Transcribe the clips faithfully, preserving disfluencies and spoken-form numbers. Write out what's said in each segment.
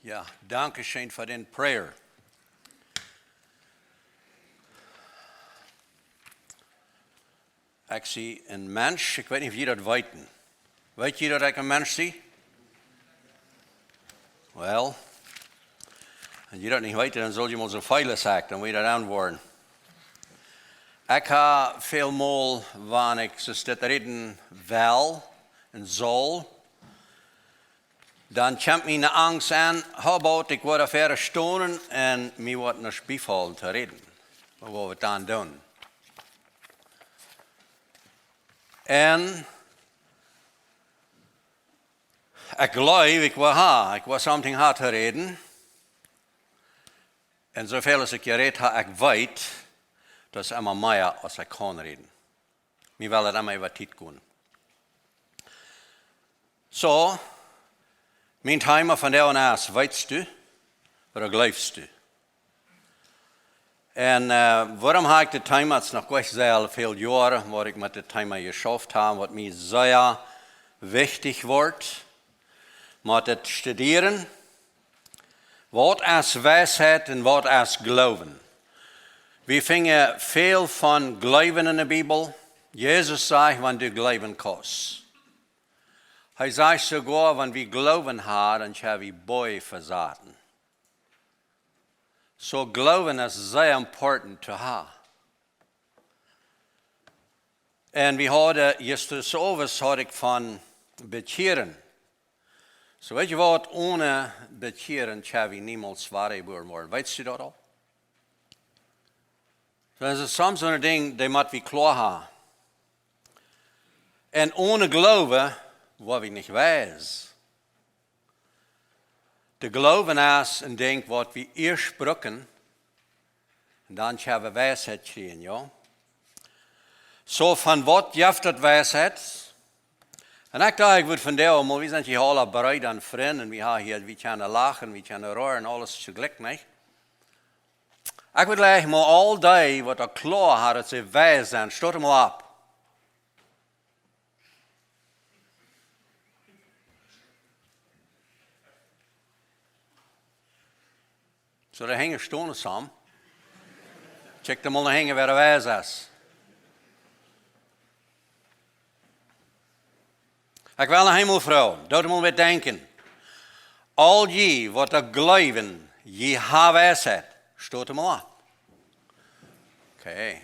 Jo, danke scheen fa dän Prayer. Ekj sie een Mensch, ekj weet nich auf jie daut weeten. Weet jie daut ekj een Mensch sie? Well, wan jie daut nich weeten, dan sull jie mol soo väl sajen, dan woa jie daut aunwoaren. Ekj hab väl mol, wan ekj soo dit räden well un saul, dan kjemt mie eene Angst aun, hoo woat ekj woaren ver stonen un mie woat nuscht biefaulen to räden. Waut woa wie dan doonen? Un ekj jleew, ekj woa ha, ekj woa something ha to räden. Un soo väl aus ekj jerät hab, ekj weet, daut es emma mea aus ekj kaun räden. Mie well daut emma äwa Tiet gonen. Soo, mien Thema vondoag es: Weetst du, ooda jleefst du? Un, äh, wuarom hab ekj dit Thema? Et es noch goanich sea väl Joaren, waut ekj met dit Thema jeschauft hab, waut mie sea wichtich woat, met dit studieren. Waut es Weisheit un waut es Gloowen? Wie finjen väl von Gloowen enne Bibel. Jesus sajcht, wan du jleewen kaust. Hee sajcht soogoa, wan wie Gloowen haben, dan kjenn wie Boaj vesaten. Soo Gloowen es sea important to haben. Un wie hauden, jistren Owent haud ekj von bekjieren. Soo, weetst du waut, onen bekjieren kjenn wie niemols wada jebuaren woaren. Weetst du daut aul? Daut es soms soon Dinkj, dee mott wie kloa haben. Un onen Gloowen woa wie nich weis. De Gloowen es een Dinkj, waut wie ieescht brucken, un dan kjenn wie Weisheit kjrieen, jo? Soo, von waut jeft daut Weisheit? Un ekj docht, ekj wudd vondoag mol, wie sent hia aule Breeda un Frind, un wie haben hia, wie kjennen lachen, wie kjennen roaren, aules toojlikj, nich? Ekj wudd jlikj mol aul dee, waut doa kloa haben, daut see weis sent, stot mol opp. Soo, de Henj stonen, Sam. Check de mol de Henj, wäa weis es. Ekj well noch eemol froagen, doot mol waut denkjen. Aul jie, waut doa jleewen, jie haben Weisheit, stot mol opp. Okay.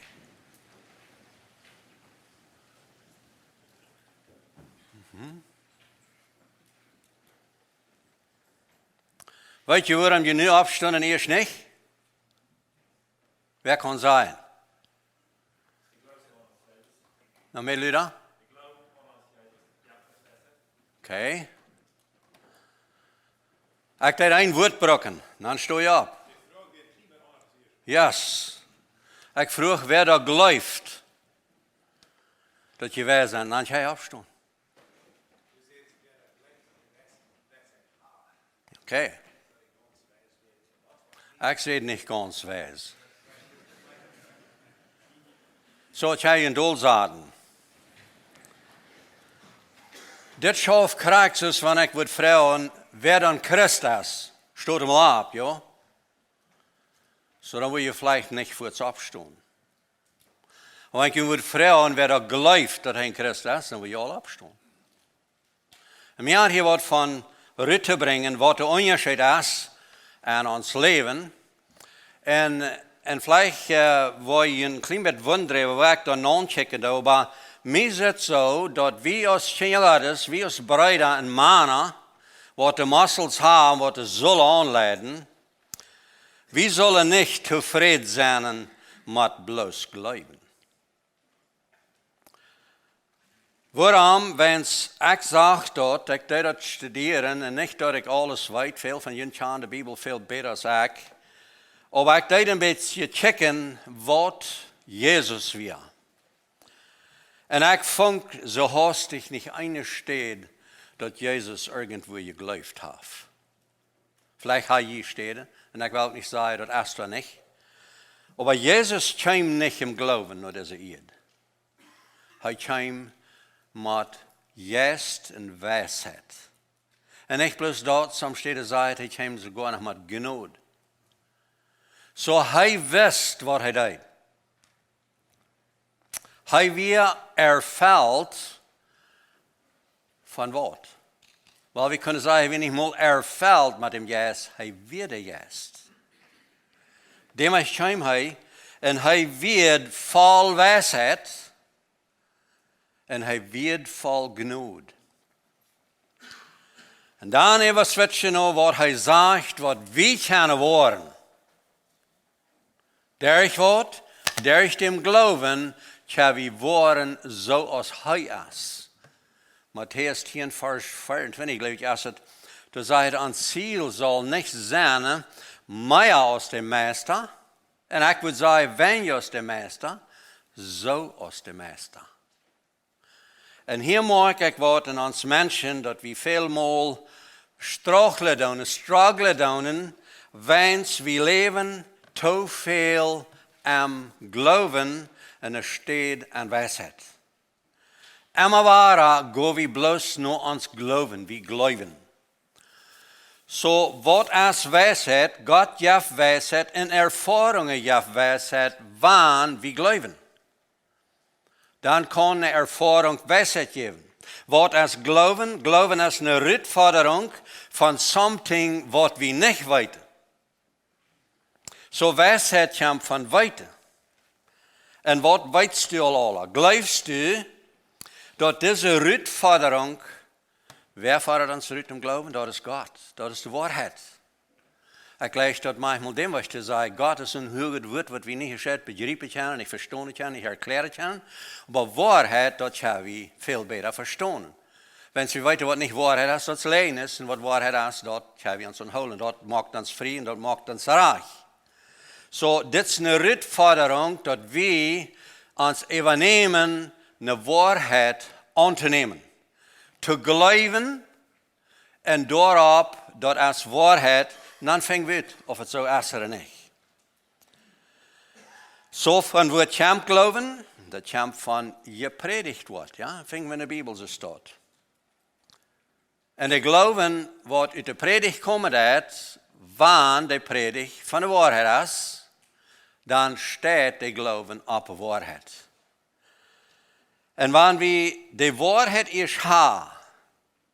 Mhm. Weetst du, wuarom jie nu oppstonen un ieescht nich? Wäa kaun sajen? Noch mea Lüda? Okay. Ekj deed een Wuat brucken, dan sto jie opp. Yes. Ekj fruach, wäa doa jleeft, daut jie weis sent, dan kjenn jie oppstonen. Okay. Ekj sie nich gaunz weis. Soo, ekj hab een Doel saten. Dit schauft krakjt soo, wan ekj wudd froagen, wäa dan Christ es, stot mol opp, jo? Soo, dan wudd jie veleicht nich fuaz oppstonen. Oba wan ekj junt wudd froagen, wäa doa jleeft, daut hee een Christ es, dan wudd jie aula oppstonen. Un wie haben hia waut von rut to brinjen, waut de Unjascheet es aun ons Läwen. Un, un veleicht, äh, woa jie een kjlien bät wundren, woo ekj doa naun kjikjen doo, oba mie es et soo, daut wie aus Kjinja Gottes, wie aus Breeda un Mana, waut de Muscles haben, waut de Sellen aunleiden, wie sellen nich tofräd sennen met bloos jleewen. Wuarom, wan ekj sach daut, ekj deed daut studieren, un nich daut ekj aules weet, väl von junt kjanen de Bibel väl bäta aus ekj, oba ekj deed een bät checken, waut Jesus wia. Un ekj funk soo haustich nich eene Städ, daut Jesus irjentwua jejleeft haft. Veleicht hab jie Städen, un ekj well uk nich sajen, daut es doa nich. Oba Jesus kjeem nich em Gloowen no dise Ieed. Hee kjeem met Jeist un Weisheit. Un nich bloos daut, sommje Städen sajcht, hee kjeem soogoa noch met Jnod. Soo hee wist, waut hee deed. Hee wia erfelt von waut? Wel, wie kjennen sajen, hee wia nich mol erfelt met däm Jeist, hee wia de Jeist. Doamet kjeem hee, un hee wia voll Weisheit, un hee wia voll Jnod. Un dan äwa switchen no waut hee sajcht, waut wie kjennen woaren. Derch waut? Derch däm Gloowen kjenn wie woaren soo aus hee es. Matäus tieen, Varsch veeauntwintich, jleew ekj, es et, doa sajcht et, ons Ziel saul nich sennen, mea aus de Meista, un ekj wudd sajen, weinja aus de Meista, soo aus de Meista. Un hia moakj ekj waut en ons Menschen, daut wie välmol strugglen doonen, strugglen doonen, wiels wie läwen too väl em Gloowen enne Städ aun Weisheit. Emma wada go wie bloos no ons Gloowen, wie jleewen. Soo, waut es Weisheit? Gott jeft Weisheit un Erfoarungen jeft Weisheit, wan wie jleewen. Dan kaun eene Erfoarunk Weisheit jäwen. Waut es Gloowen? Gloowen es eene Rutfodrunk von something, waut wie nich weeten. Soo Weisheit kjemt von weeten. Un waut weetst du aul aula? Jleefst du, daut dise Rutfodrunk, wäa foddat ons rut em Gloowen? Daut es Gott. Daut es de Woarheit. Ekj jleew daut manchmol däm, waut ekj saj, Gott es een huaget Wuat, waut wie nich jescheit bejriepen kjennen, nich vestonen kjennen, nich erkjläaren kjennen. Oba Woarheit, daut kjenn wie väl bäta vestonen. Wan wie weeten, waut nich Woarheit es, daut es Läajen, un waut Woarheit es, daut kjenn wie ons aunhoolen. Daut moakt ons frie un daut moakt ons rajcht. Soo, dit es eene Rutfodrunk, daut wie ons äwanämen, eene Woarheit auntonämen. To jleewen, un doaropp, daut es Woarheit, dan finj wie ut, auf et soo es ooda nich. Soo von Wuat kjemt Gloowen, daut kjemt von jeprädicht woat, jo, finj wie enne Bibel soo steit. Un de Gloowen, waut ut de Prädicht komen deit, wan de Prädicht von de Woarheit es, dan steit de Gloowen opp de Woarheit. Un wan wie de Woarheit ieescht ha,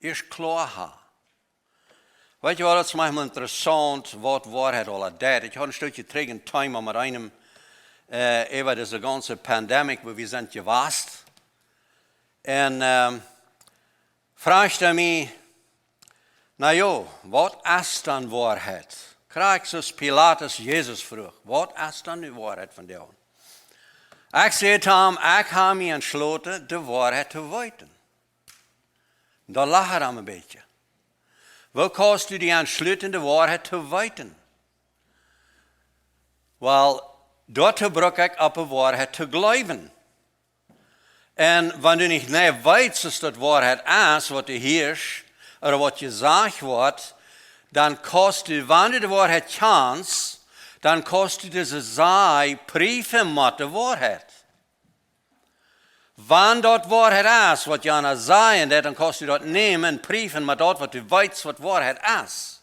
ieescht kloa ha. Weetst du waut, daut es manchmol interessaunt, waut Woarheit aul deit. Ekj haud een Stekj trigj een Thema met eenem, äh, äwa dise gaunze Pandemic, wua wie sent jewast. Un, ähm, fruach hee mie, na jo, waut es dan Woarheit? Krakjt soo aus Pilatus Jesus fruach, waut es dan nu Woarheit von die? Ekj säd to am, ekj hab mie entschloten, de Woarheit to weeten. Dan lach hee een bät. Woo kaust du die entschluten, de Woarheit to weeten? Well, doatoo bruck ekj opp de Woarheit to jleewen. Un wan du nich, nä, weetst, daut Woarheit es, waut du hieescht, ooda waut jesajcht woat, dan kaust du, wan du de Woarheit kjanst, dan kaust du dise Sach priefen met de Woarheit. Wan daut Woarheit es, waut jana sajen deit, dan kaust du daut nämen un priefen met daut, waut du weetst, waut Woarheit es.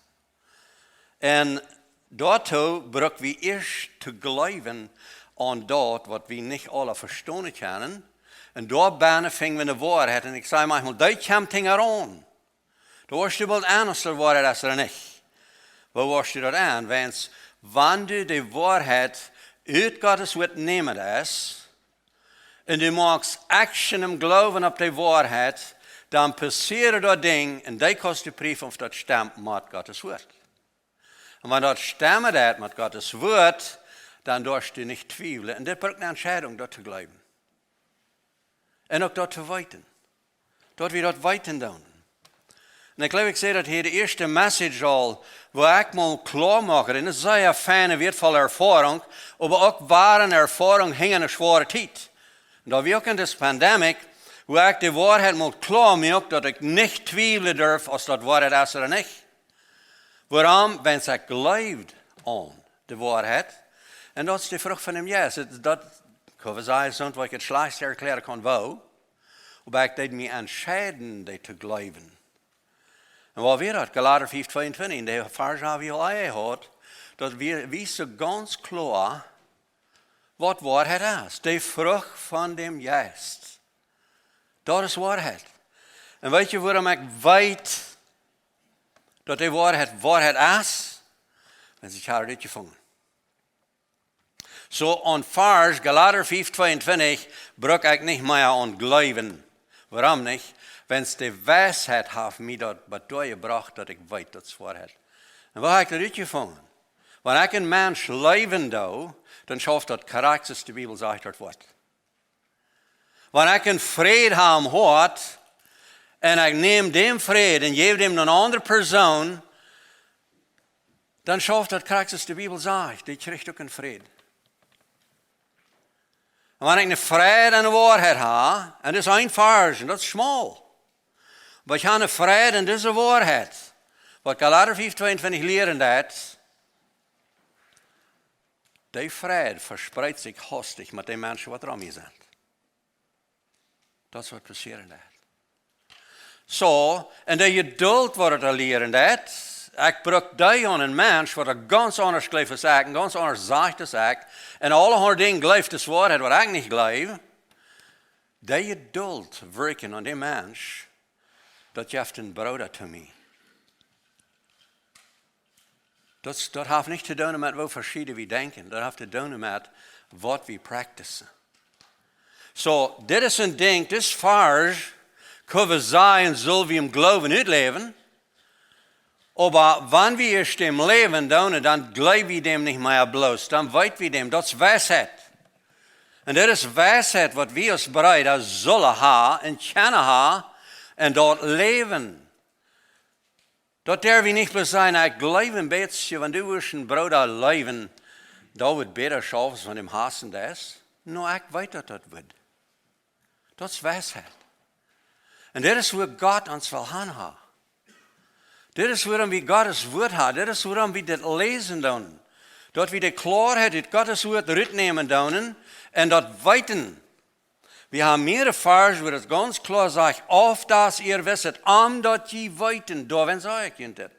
Un doatoo bruck wie ieescht to jleewen aun daut, waut wie nich aula vestonen kjennen. Un doa bennen finj wie de Woarheit. Un ekj saj manchmol, dee kjemt hinjaraun. Doa woascht du boolt aun, auf daut Woarheit es ooda nich. Woo woascht du daut aun? Wiels, wan du de Woarheit ut Gottes Wuat nämen deist, un du moakst action em Gloowen opp de Woarheit, dan passieren doa Dinja, un dee kaust du priefen, auf daut stemt met Gottes Wuat. Un wan daut stemmen deit met Gottes Wuat, dan doascht du nich twiewlen. Un dit brukt eene Entscheidunk, daut to jleewen. Un uk daut to weeten. Daut wie daut weeten doonen. Un ekj jleew, ekj saj daut hia de ieeschte Message aul, wua ekj mol kloa moak, un daut es eene sea fiene, wieetvolle Erfoarunk, oba uk woare Erfoarunk hinja eene schwoare Tiet. Un daut wie uk en dise Pandemic, wua ekj de Woarheit mol kloa moak, daut ekj nich twiewlen durf, auf daut Woarheit es ooda nich. Wuarom? Wiels ekj jleewd aun de Woarheit. Un daut es de Frucht von däm Jeist. Daut, daut kaun wie sajen, es soont, waut ekj daut schlajchtste erkjläaren kaun, woo. Oba ekj deed mie entscheiden, dee to jleewen. Un waut wia daut? Galata fief tweeuntwintich, de Varsch hab wie aul aunjehaut, daut wia, wia soo gaunz kloa, waut Woarheit es. De Frucht von däm Jeist. Daut es Woarheit. Un weetst du, wuarom ekj weet, daut de Woarheit Woarheit es? Wiels ekj haud et utjefungen. Soo, aun Varsch, Galata fief tweeuntwintich, bruck ekj nich mea aun jleewen. Wuarom nich? Wiels de Weisheit haft mie daut bat doa jebrocht, daut ekj weet, daut es Woarheit. Un woo hab ekj daut utjefungen? Wan ekj een Mensch leewen doo, dan schauft daut krakjt soo aus de Bibel sajcht, daut woat. Wan ekj een Fräd hab em Hoat, un ekj näm dän Fräd un jäw dän aun eene aundre Persoon, dan schauft daut krakjt soo aus de Bibel sajcht, dee kjricht uk een Fräd. Un wan ekj een Fräd un Woarheit hab, un daut es een Varsch, un daut es schmaul. Oba ekj hab een Fräd un dise Woarheit, waut Galata fief tweeuntwintich lieren deit, dee Fräd vespreit sikj hastich met de Menschen, waut rom mie sent. Daut es waut passieren deit. Soo, un de Jedult, waut et lieren deit, ekj bruck dee aun een Mensch, waut gaunz aundasch jleeft aus ekj, un gaunz aundasch sajcht aus ekj, un aulahaunt Dinja jleeft aus Woarheit, waut ekj nich jleew, de Jedult werkjen aun dän Mensch, daut jeft een Brooda to mie. Daut, daut haft nich to doonen met woo veschieden wie denkjen. Daut haft to doonen met waut wie practicen. Soo, dit es een Dinkj, dit es Varsch, kjenn wie sajen, sell wie em Gloowen utläwen. Oba wan wie ieescht em Läwen doonen, dan jleew wie däm nich mea bloos. Dan weet wie däm, daut es Weisheit. Un dit es Weisheit, waut wie aus Breeda sellen haben un kjennen haben un daut läwen. Daut derw wie nich bloos sajen, ekj jleew een bät, wan du wurscht een Brooda leewen, daut wudd bäta schaufen aus wan du am hausen deist. Nä, ekj weet, daut daut wudd. Daut es Weisheit. Un dit es, woo Gott ons well han haben. Dit es, wuarom wie Gott sien Wort haben. Dit es, wuarom wie dit läsen doonen. Daut wie de Kloaheit ut Gott sien Wort rutnämen doonen un daut weeten. Wie haben mearere Varsch, wua daut gaunz kloa sajcht, auf dass ihr wisset, om daut jie weeten, doawäajen saj ekj junt dit.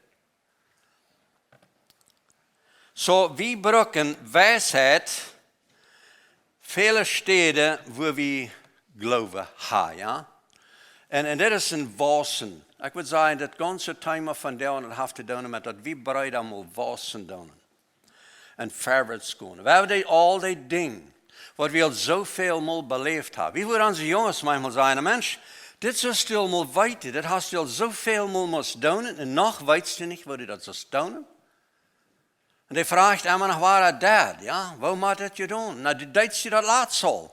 Soo, wie brucken Weisheit, väle Städen, wua wie Gloowen haben, jo? Un, un dit es een Waussen. Ekj wudd sajen, daut gaunze Thema von doa, daut haft to doonen met daut wie Breeda mol waussen doonen. Un verwoats gonen. Wie haben dee, aul dee Dinja, waut wie aul soo väl mol beläft haben. Wie wudden onse Junges maunchmol sajen, Mensch, dit sust du aul mol weeten, dit hast du aul soo väl mol must doonen, un noch weetst du nich, woo du daut sust doonen? Un dee froagt emma noch, woo daut deit, jo? Woo mott daut jedonen? Na, du deetst daut latst aul.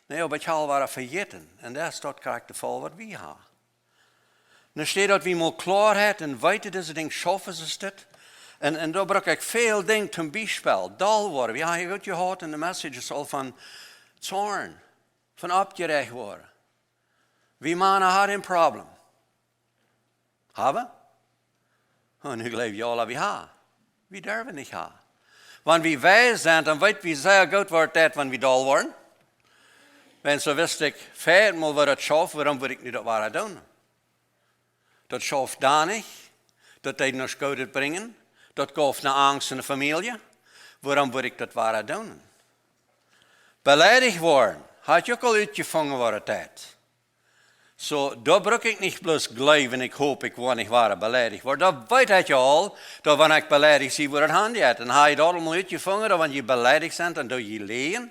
Nä, oba ekj hab aul wada vejäten. Un daut es daut krakjt de Faul, waut wie haben. Dan steit daut wie mol Kloaheit un weeten, dise Dinja schaufen soo aus dit. Un, un doa bruck ekj väl Dinja, toom Biespel, doll woaren. Wie haben hia goot jehaut en de Messages aul von Zorn, von oppjeräacht woaren. Wie Mana haben een Problem. Haben? Un ekj jleew, jo, aula wie haben. Wie derwen nich haben. Wan wie weis sent, dan weet wie sea goot, woo daut deit, wan wie doll woaren. Wan soo wist ekj, fäat mol, woo daut schauft, wuarom wudd ekj nu daut wada doonen? Daut schauft doa nich, daut deed nuscht Goodet brinjen, daut jeef eene Angst en de Famielje, wuarom wudd ekj daut wada doonen? Beleidicht woaren, haud ekj uk aul utjefungen, woo daut deit. Soo, doa bruck ekj nich bloos jleewen, ekj hop, ekj woa nich wada beleidicht woaren. Daut weet ekj aul, daut wan ekj beleidicht sie, woo daut aunjeit. Un hab jie daut aul mol utjefungen, daut wan jie beleidicht sent, dan doo jie läajen?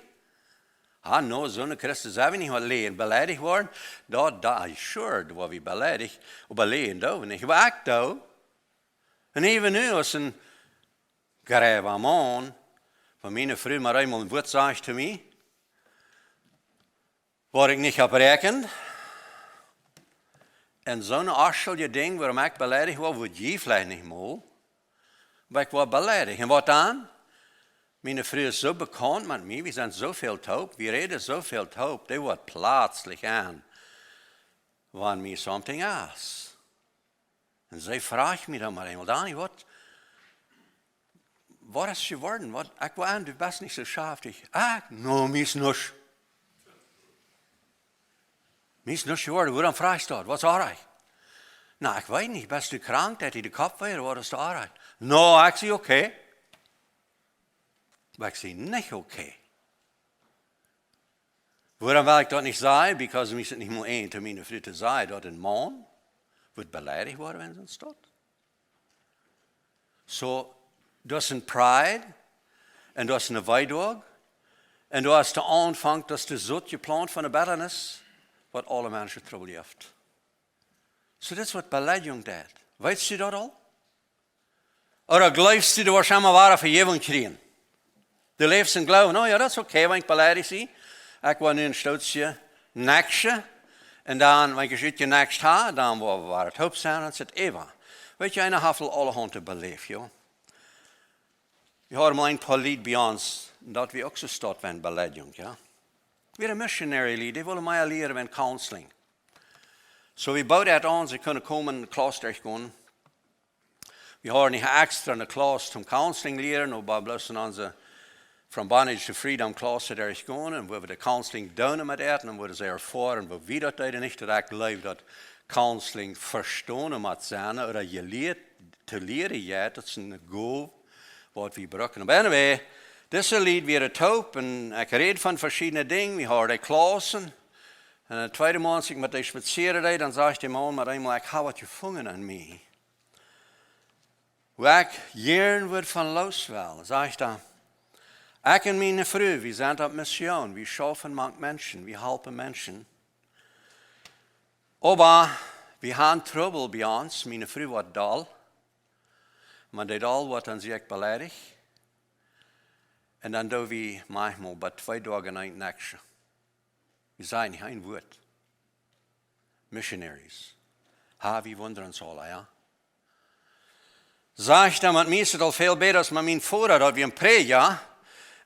Ah, nä, soone Christen sent wie nich, waut läajen, beleidicht woaren. Daut, daut, sure, doa woa wie beleidicht, oba läajen doo wie nich. Oba ekj doo. Un äwen nu aus een jriewa Maun, wan miene Fru mau eemol een Wort sajcht to mie, woa ekj nich opp räakjen. Un soone onschulje Dinja, wuarom ekj beleidicht woa, wudd jie veleicht nich mol. Oba ekj woa beleidicht. Un waut dan? Miene Fru es soo bekaunt met mie, wie sent soo väl toop, wie räden soo väl toop, dee woat pletslich aun, wan mie something es. Un see froagt mie dan mau eemol, Dani, waut, waut es jeworden? Waut, ekj woa aun, du best nich soo schaftich. Ah, nä, mie es nuscht. Mie es nuscht jeworden, wuarom froagst du daut? Waut es oajch? Na, ekj weet nich, best du krank, daut die de Kopp wee, ooda waut es de Oarheit? No, ekj sie okay. Oba ekj sie nich okay. Wuarom well ekj daut nich sajen? Because mie es et nich mol een to miene Fru to sajen, daut een Maun woat beleidicht woaren, wan see ons daut. So, daut es een pride, un daut es een Weedoag, un daut es de Aunfank, daut es de Sot jeplaunt von de Bitterness, waut aule Menschen Trubbel jeft. So, dit es waut Beleidigung deit. Weetst du daut aul? Ooda jleefst du, du woascht emma woare Vejäwunk kjrieen? Du läfst em Gloowen, oh jo, daut es okay, wan ekj beleidicht sie. Ekj woa nu een Stootje neksen. Un dan, wan ekj utjenekst hab, dan woa wie wada toop sennen, dan es et äwa. Weetst du, eena haft aul aulahaunt beläft, jo. Wie haben een poa Lied bie ons, daut wie uk soo stoakj wieren Beleidigung, jo. Wie een Missionary Lied, dee wullen mie lieren wieren Counseling. So, wie booden et aun, see kunnen komen, Klauss derchgonen. Wie haben nich extra eene Klauss toom Counseling lieren, oba bloos en onse From Bondage to Freedom Klauss derchgonen, un wua wie de Counseling doonen met äant, un wua see erfoaren, woo wie daut deeden, nich daut ekj jleew daut Counseling vestonen mott sennen, ooda jelieet, to lieren, jo, daut es een Gow, waut wie brucken. Oba anyway, dise Lied wieren toop, un ekj räd von veschiedne Dinja, wie haben Klaussen. Un de tweede Morjen, aus ekj met dee spazieren deed, dan säd de Maun met eemol, ekj hab waut jefungen aun mie. Wua ekj jieren wudd von loos wellen, säd hee. Ekj un miene Fru, wie sent opp Mission, wie schaufen mank Menschen, wie halpen Menschen. Oba wie haben Trubbel bie ons, miene Fru woat doll. Wan dee doll woat, dan sie ekj beleidicht. Un dan doo wie maunchmol bie twee Doag en een neksen. Wie sajen nich een Wuat. Missionaries. Ha, wie wundren ons aul, jo. Säd hee, met mie es et aul väl bäta aus met mienen Voda, daut wia een Prädja.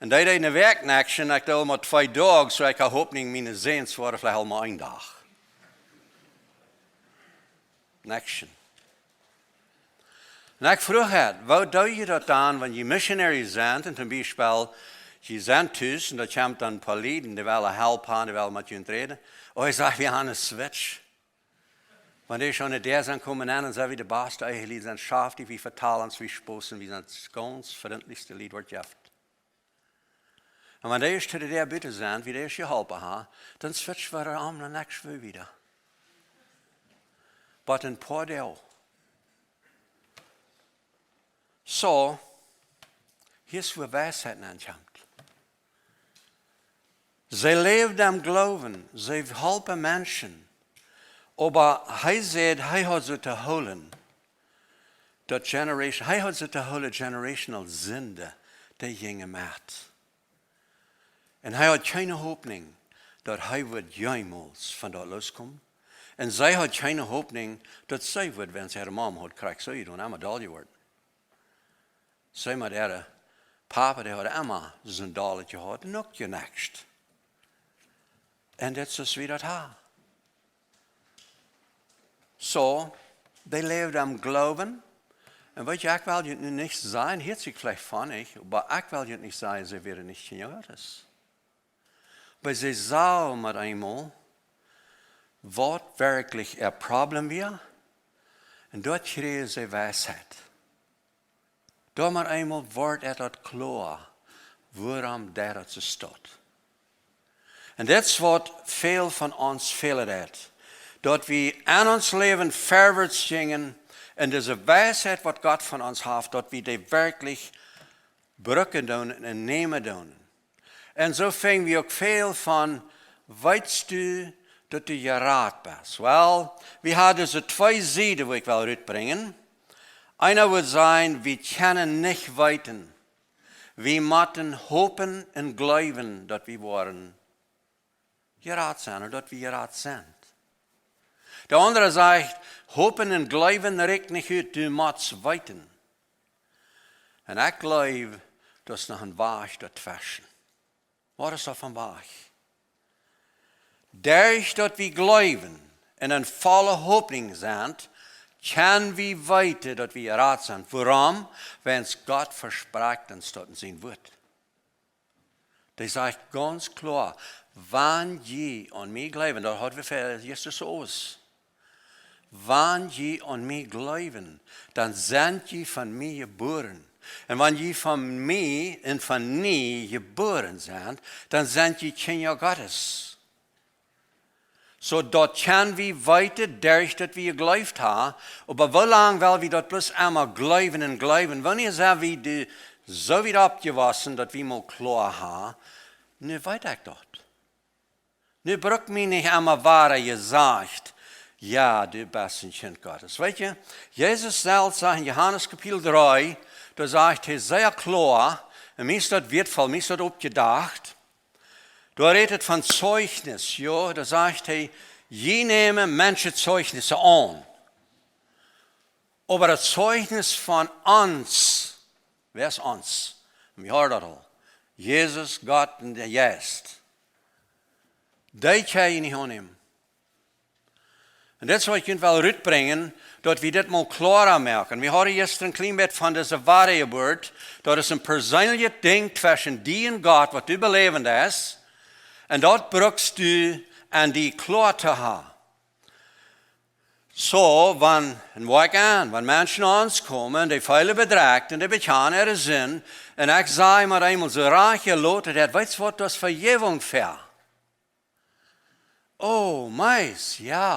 Un dee deed eene Wäakj neksen, ekj deed mau twee Doag, so ekj haud Hopninj, miene Säns wieren veleicht aul mau een Dach. Neksen. Un ekj fruach hee, woo doo jie daut dan, wan jie Missionaries sent, un toom Biespel, jie sent tus, un doa kjemt dan een poa Lied, un dee wellen Help haben, dee wellen met junt räden. Oh, ekj saj, wie haben een Switch. Wan dee soo aun de Däa sent komen, dan sent wie de baste Ehelied, sent schaftich, wie vetalen ons, wie spossen, wie sent daut gaunz frintlichste Lied, waut et jeft. Un wan dee ieescht to de Däa buten sent, wie dee ieescht jeholpen haben, dan switch wie om no näakjst Woakj wieda. Bat een poa Doag. So, hia es wua Weisheit aun kjemt. See läwden em Gloowen, see holpen Menschen. Oba hee säd, hee haud see to hoolen. Daut generation, hee haud see to hoolen, generational Sind, dee jinkj met. Un hee haud kjeene Hopninj, daut hee wudd jemols von daut loskomen. Un see haud kjeene Hopninj, daut see wudd, wan see äare Mama haud kjrieech, see jedonen, emma doll jeworden. See met äare Papa, dee haud emma soon doll jehaut, un uk jenäakjst. Un dit es woo daut ha. So, dee läwden em Gloowen. Un weet jie, ekj well junt nu nich sajen, hieet sikj veleicht funny, oba ekj well junt nich sajen, see wieren nich Kjinja Gottes. Oba see sagen met eemol, waut werkjlich äa Problem wia. Un doa kjrieejen see Weisheit. Doa met eemol wort et daut kloa, wuarom daut et soo steit. Un dit es waut väl von ons fält, daut, daut wie aun ons Läwen verwoats jinjen un dise Weisheit, waut Gott von ons haft, daut wie dee werkjlich brucken doonen un nämen doonen. Un soo finj wie uk väl von, weetst du, daut du jerat best? Well, wie haben dise twee Sieden, woo ekj well rutbrinjen. Eena wudd sajen, wie kjennen nich weeten. Wie motten hopen un jleewen, daut wie woaren jerat sennen, ooda daut wie jerat sent. De aundra sajcht, hopen un jleewen rikjt nich ut, du motst weeten. Un ekj jleew, daut es noch een Wajch doatweschen. Waut es daut fa een Wajch? Derch daut wie jleewen un en volle Hopninj sent, kjenn wie weeten, daut wie jerat sent. Wuarom? Wiels Gott vesprakjt ons daut en sien Wuat. Dee sajcht gaunz kloa, wan jie aun mie jleewen, daut haud wie ver Jesus aus. Wan jie aun mie jleewen, dan sent jie von mie jebuaren. Un wan jie von mie un von nie jebuaren sent, dan sent jie Kjinja Gottes. Soo daut kjenn wie weeten, derch daut wie jejleeft haben, oba woo lang well wie daut bloos emma jleewen un jleewen? Wanea sent wie doa soo wiet oppjewossen, daut wie mol kloa haben: Nu weet ekj daut. Nu brukt mie nich emma woaren jesajcht: Jo, du best een Kjint Gottes. Weetst, Jesus selfst sajcht en Johanes Kapitel dree, doa sajcht hee sea kloa, un mie es daut wieetvoll, mie es daut oppjedocht, doa rät et von Zeugnis, jo, doa sajcht hee: Jie nämen Menschenzeugnisse aun, oba daut Zeugnis von ons, wäa es ons? Wie haben daut aul. Jesus, Gott un de Jeist. Dee kjenn jie nich aunnämen. Un dit es waut ekj junt well rutbrinjen, daut wie dit mol kloara moaken. Wie hauden jistren een kjlien bät von dise Wadajeburt, daut es een perseenlichet Dinkj tweschen die un Gott, waut du beläwen deist. Un daut brukst du, om die kloa to haben. Soo, wan, un woo ekj aun, wan Menschen no ons komen, dee väl bedrekjt un dee bekjanen äare Sind, un ekj saj mau eemol soo rajcht, lot et, weetst waut, daut es Vejäwunk fa. Oh, meist, jo.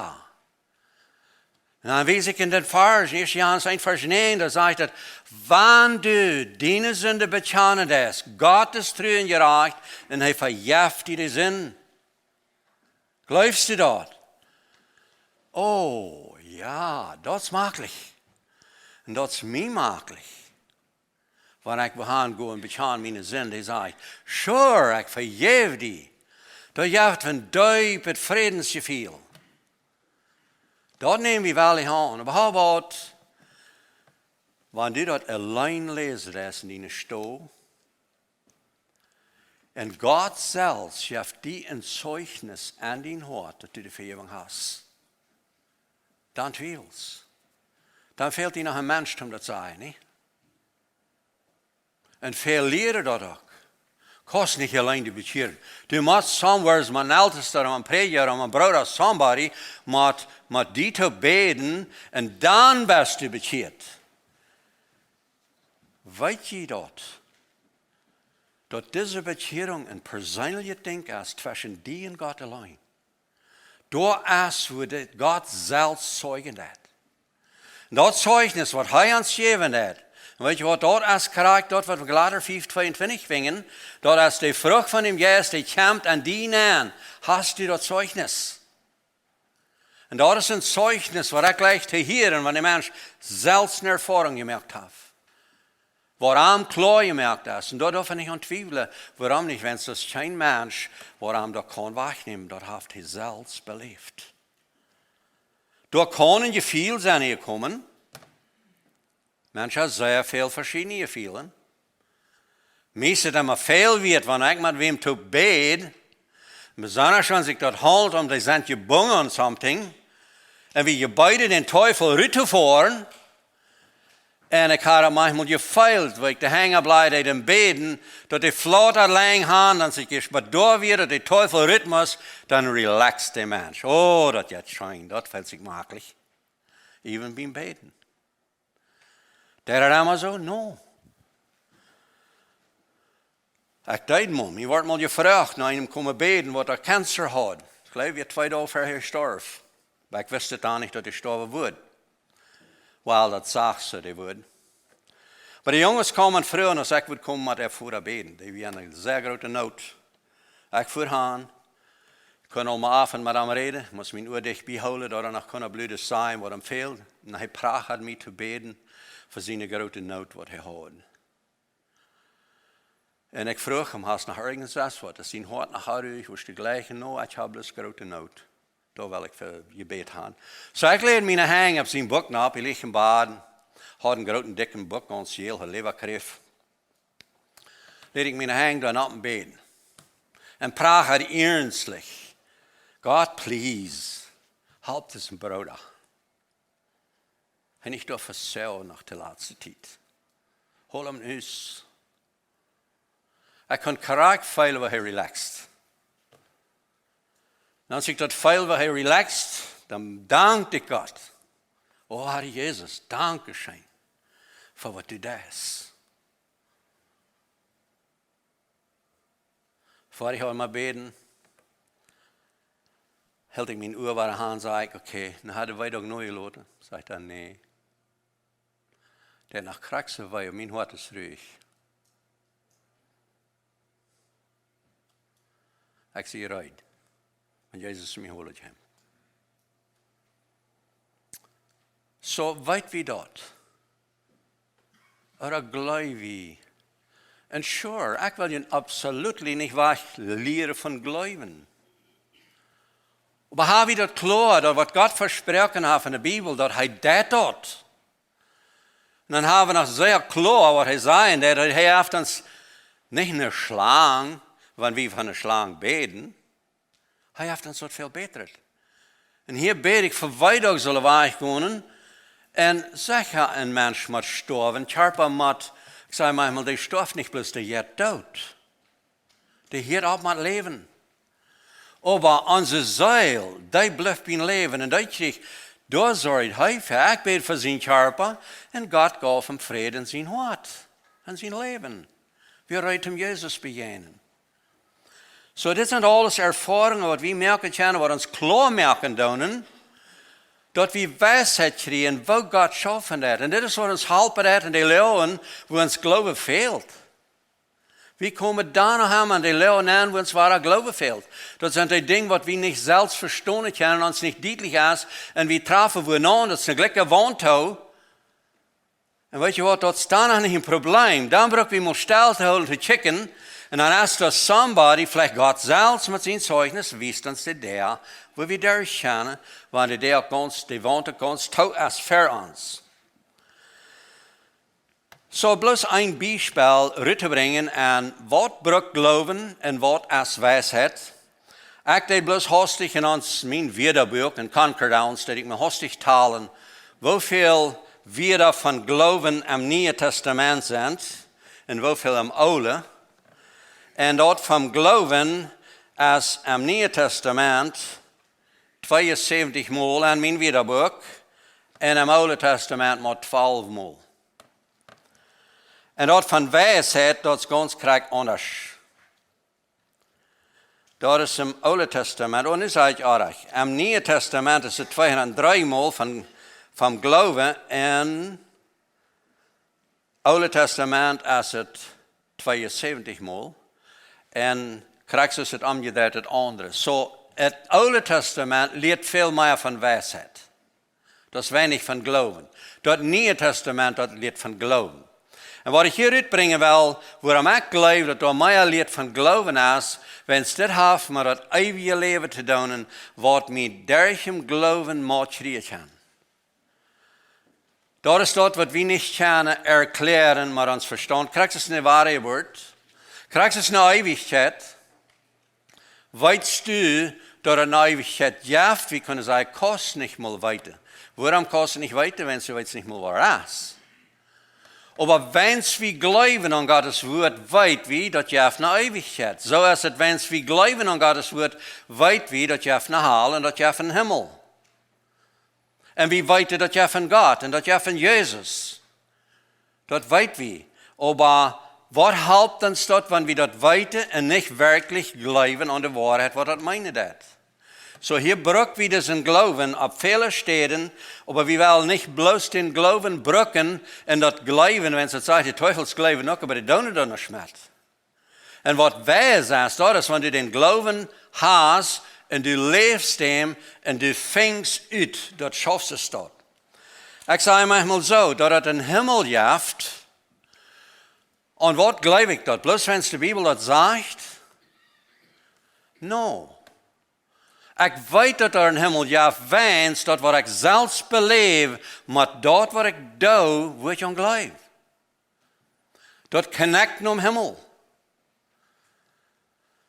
Un dan wies ekj en dän Varsch, ieescht Johanes eent Varsch näajen, doa sajcht et: Wan du diene Sind bekjanen deist, Gott es tru un jerajcht, un hee vejeft die de Sind. Jleefst du daut? Oh, jo, daut es mäajlich. Un daut es mie mäajlich. Wan ekj woa han go un bekjan miene Sind, dee sajcht: Sure, ekj vejäw die. Daut jeft een deepet Frädensjefeel. Daut näm wie woll aun. Oba hia woat, wan du daut auleen läsen deist en diene Stow, un Gott selfst jeft die een Zeugnis aun dien Hoat, daut du de Vejäwunk hast, dan twiewelst. Dan fält die noch een Mensch, om daut to sajen, nä? Un väl lieren daut uk. Kaust nich auleen die bekjieren. Du motst somewhere, met een Eltesta, een Prädja, een Brooda, somebody, mott, mott die to bäden, un dan best du bekjieet. Weetst du daut? Daut dise Bekjierunk een perseenlichet Dinkj es tweschen die un Gott auleen. Doa es, wua de Gott selfst zeijen deit. Daut Zeugnis, waut hee ons jäwen deit. Un weetst du waut, daut es krakjt daut, waut wie Galata fief tweeuntwintich finjen. Daut es de Frucht von dän Jeist, dee kjemt aun die nenn. Hast du daut Zeugnis? Un daut es een Zeugnis, waut ekj jlikj to hieren, wan de Mensch selfst eene Erfoarunk jemoakt haft. Wuarom kloa jemoakt es. Un doa darf wie nich aun twiewlen, wuarom nich, wan daut kjeen Mensch, wuarom daut kaun wajchnämen, daut haft hee selfst beläft. Doa kaun een Jefeel sennen jekomen. Mensch, doa sent sea väl veschiedne Jefeelen. Mie es et emma väl wieet, wan ekj met wäm to bäd, besonda wan sikj daut haundelt om, dee sent jebungen aun something, un wie jebäden dän Teufel rut to foaren, un ekj hab daut maunchmol jefeelt, woo ekj de Henj oppläd, dee dän bäden, daut dee flaut lang han, dan sikj ieescht bedoa wia, daut de Teufel rut must, dan relaxt de Mensch. Oh, daut jeit scheen, daut felt sikj mäajlich. Even biem Bäden. Deed daut emma soo? No. Ekj deed mol, mie wort mol jefroacht, no eenem komen bäden, waut Cancer haud. Ekj jleew, hee twee Doag ver hee storf. Oba ekj wist et dan nich, daut hee stoawen wudd. Well, daut sach soo, dee wudd. Oba de Junges kaumen froagen, aus ekj wudd komen met äa fa bäden. Dee wieren en sea groote Noot. Ekj fua han, kunn aul mau opp un met am räden, must mien Ua dicht biehoolen, daut hee noch kunn blude sajen, waut am fäld. Un hee prachad mie to bäden fa siene groote Noot, waut hee haud. Un ekj fruach am: Hast noch irjent waut? Es dien Hoat noch onruhich? Wurscht du jlikjen? No, ekj hab bloos groote Noot. Doa well ekj fa jebät han. Soo ekj läd miene Henj opp sien Buak nopp, hee lach em Bad, haud een grooten dikjen Buak, gaunz jäl, haud Läwakjräft. Läd ekj miene Henj doa nopp em Bad. Un prachad iernstlich: Gott, please, halp disen Brooda. Hee nich doa vesoagen noch de latste Tiet. Hol am ut. Ekj kunn krakjt feelen, woo hee relaxed. Dan aus ekj daut feel, woo hee relaxed, dan dankd ekj Gott. O Herr Jesus, danke scheen fa waut du deist. Ver ekj haud mau bäden, hilt ekj mien Ua wada aun, säd ekj: "Okay, nu haud ekj wee uk nojjeloten." Sajcht hee: "Nä." Daut noch krakjt soo wee, mien Hoat es ruich. Ekj sie reed, wan Jesus mie holen kjemt. Soo, weet wie daut? Ooda jleew wie? Un sure, ekj well junt absolutely nich wajchlieren von jleewen. Oba ha wie daut kloa, daut waut Gott vesproaken haft en de Bibel, daut hee deit daut? Un dan ha wie noch sea kloa waut hee säd, daut hee haft ons nich eene Schlang, wan wie von eene Schlang bäden. Hee haft ons waut väl bätret. Un hia bäd ekj fa wee daut sull wajchgonen. Un secha, een Mensch mott stoawen, Kjarpa mott, ekj saj maunchmol, dee stoaft nich bloos, dee jeit doot. Dee hieet opp met läwen. Oba onse Seel, dee blift bie läwen un dee kjricht, doa sorcht hee fa. Ekj bäd fa sien Kjarpa un Gott jeef am Fräd en sien Hoat, en sien Läwen. Wie reed om Jesus bejäajnen. Soo, dit sent aules Erfoarungen waut wie moaken kjennen, waut ons kloa moaken doonen, daut wie Weisheit kjrieen, woo Gott schaufen deit. Un dit es waut ons halpen deit en de Loagen, wua ons Gloowen fält. Wie komen dan noch emma en de Loagen aun, wua ons woara Gloowen fält. Daut sent dee Dinja waut wie nich selfst vestonen kjennen, ons nich dietlich es, un wie trafen wua aun, daut es eene jlikje Waunt too. Un weet jie waut, daut es dan noch nich een Problem. Dan bruck wie mau stell to hoolen, to kjikjen. Un dan es doa somebody, veleicht Gott selfst met sien Zeichnis, wiest ons de Däa, wua wie derch kjennen, wan de Däa gaunz, de Waunt gaunz too es fa ons. Soo, bloos een Biespel ruttobrinjen aun waut brukt Gloowen un waut es Weisheit. Ekj deed bloos haustich en ons, mien Wieedabok en Concordance, deed ekj mie haustich talen, woo väl Wieed von Gloowen em Nieen Tastament sent un woo väl em Oolen. Un daut von Gloowen es em Nieen Tastament tweeunsäwentich mol en mien Wieedabok un em Oolen Tastament mau twalf mol. Un daut von Weisheit, daut es gaunz krakjt aundasch. Daut es em Oolen Tastament, un es ieejentlich oajch. Em Nieen Tastament es et tweehundatdree mol von, von Gloowen, un Oolen Tastament es et tweeunsäwentich mol, un krakjt es et omjedreit daut aundre. Soo, et Oolen Tastament lieet väl mea von Weisheit. Daut es weinich von Gloowen. Daut Nieen Tastament, daut lieet von Gloowen. Un waut ekj hia rutbrinjen well, wuarom ekj jleew, daut doa mea lieet von Gloowen es, wiels dit haft met daut eewje Läwen to doonen, waut wie derch dän Gloowen mau kjrieen kjennen. Daut es daut, waut wie nich kjennen erkjläaren met ons Vestaunt. Krakjt es ne woare Wieed. Krakjt es ne Eewichkjeit. Weetst du, daut et ne Eewichkjeit jeft? Wie kjennen sajen, kaust nich mol weeten. Wuarom kaust du nich weeten? Wiels du weetst nich mol, wua et es. Oba wan wie jleewen aun Gott sien Wort, weet wie, daut jeft ne Eewichkjeit. Soo es et, wan wie jleewen aun Gott sien Wort, weet wie, daut jeft ne Hal un daut jeft een Himmel. Un wie weeten, daut jeft een Gott un daut jeft een Jesus. Daut weet wie. Oba waut halpt ons daut, wan wie daut weeten un nich werkjlich jleewen aun de Woarheit, waut daut meenen deit? Soo, hia bruck wie disen Gloowen opp väle Städen, oba wie wellen nich bloos dän Gloowen brucken un daut jleewen, wan et sajcht, de Teufels jleewen uk, oba dee doonen doa nuscht met. Un waut wies es, daut es, wan du dän Gloowen hast un du läfst dän un du finjst ut, daut schaufst du daut. Ekj saj maunchmol soo, daut et een Himmel jeft. Un waut jleew ekj daut? Bloos wan de Bibel daut sajcht? No. Ekj weet, daut et een Himmel jeft, wan daut, waut ekj selfst beläw, met daut, waut ekj doo, woa ekj aun jleewen. Daut connect nom Himmel.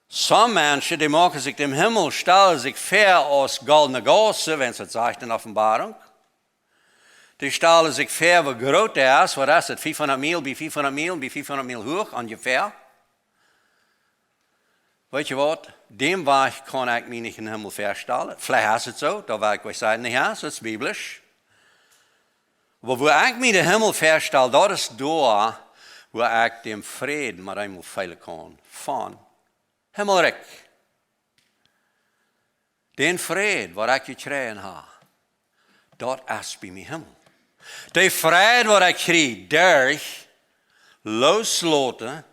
Some Menschen, dee moaken sikj dän Himmel, stalen sikj väa aus goldne Gaussen, wan et sajcht en Openboarunk. Dee stalen sikj väa, woo groot dee es, waut es et, fiefhundat Miel bie fiefhundat Miel bie fiefhundat Miel huach, onjefäa. Weet jie waut? Dän Wajch kaun ekj mie nich em Himmel väastalen. Veleicht es et soo, daut well ekj junt sajen, nä, jo, daut es biblisch. Oba woo ekj mie dän Himmel väastal, daut es doa, woo ekj dän Fräd met eemol feelen kaun. Von Himmelrikj. Dän Fräd, waut ekj jekjräajen hab, daut es bie mie Himmel. Dee Fräd, waut ekj kjrie, derch loosloten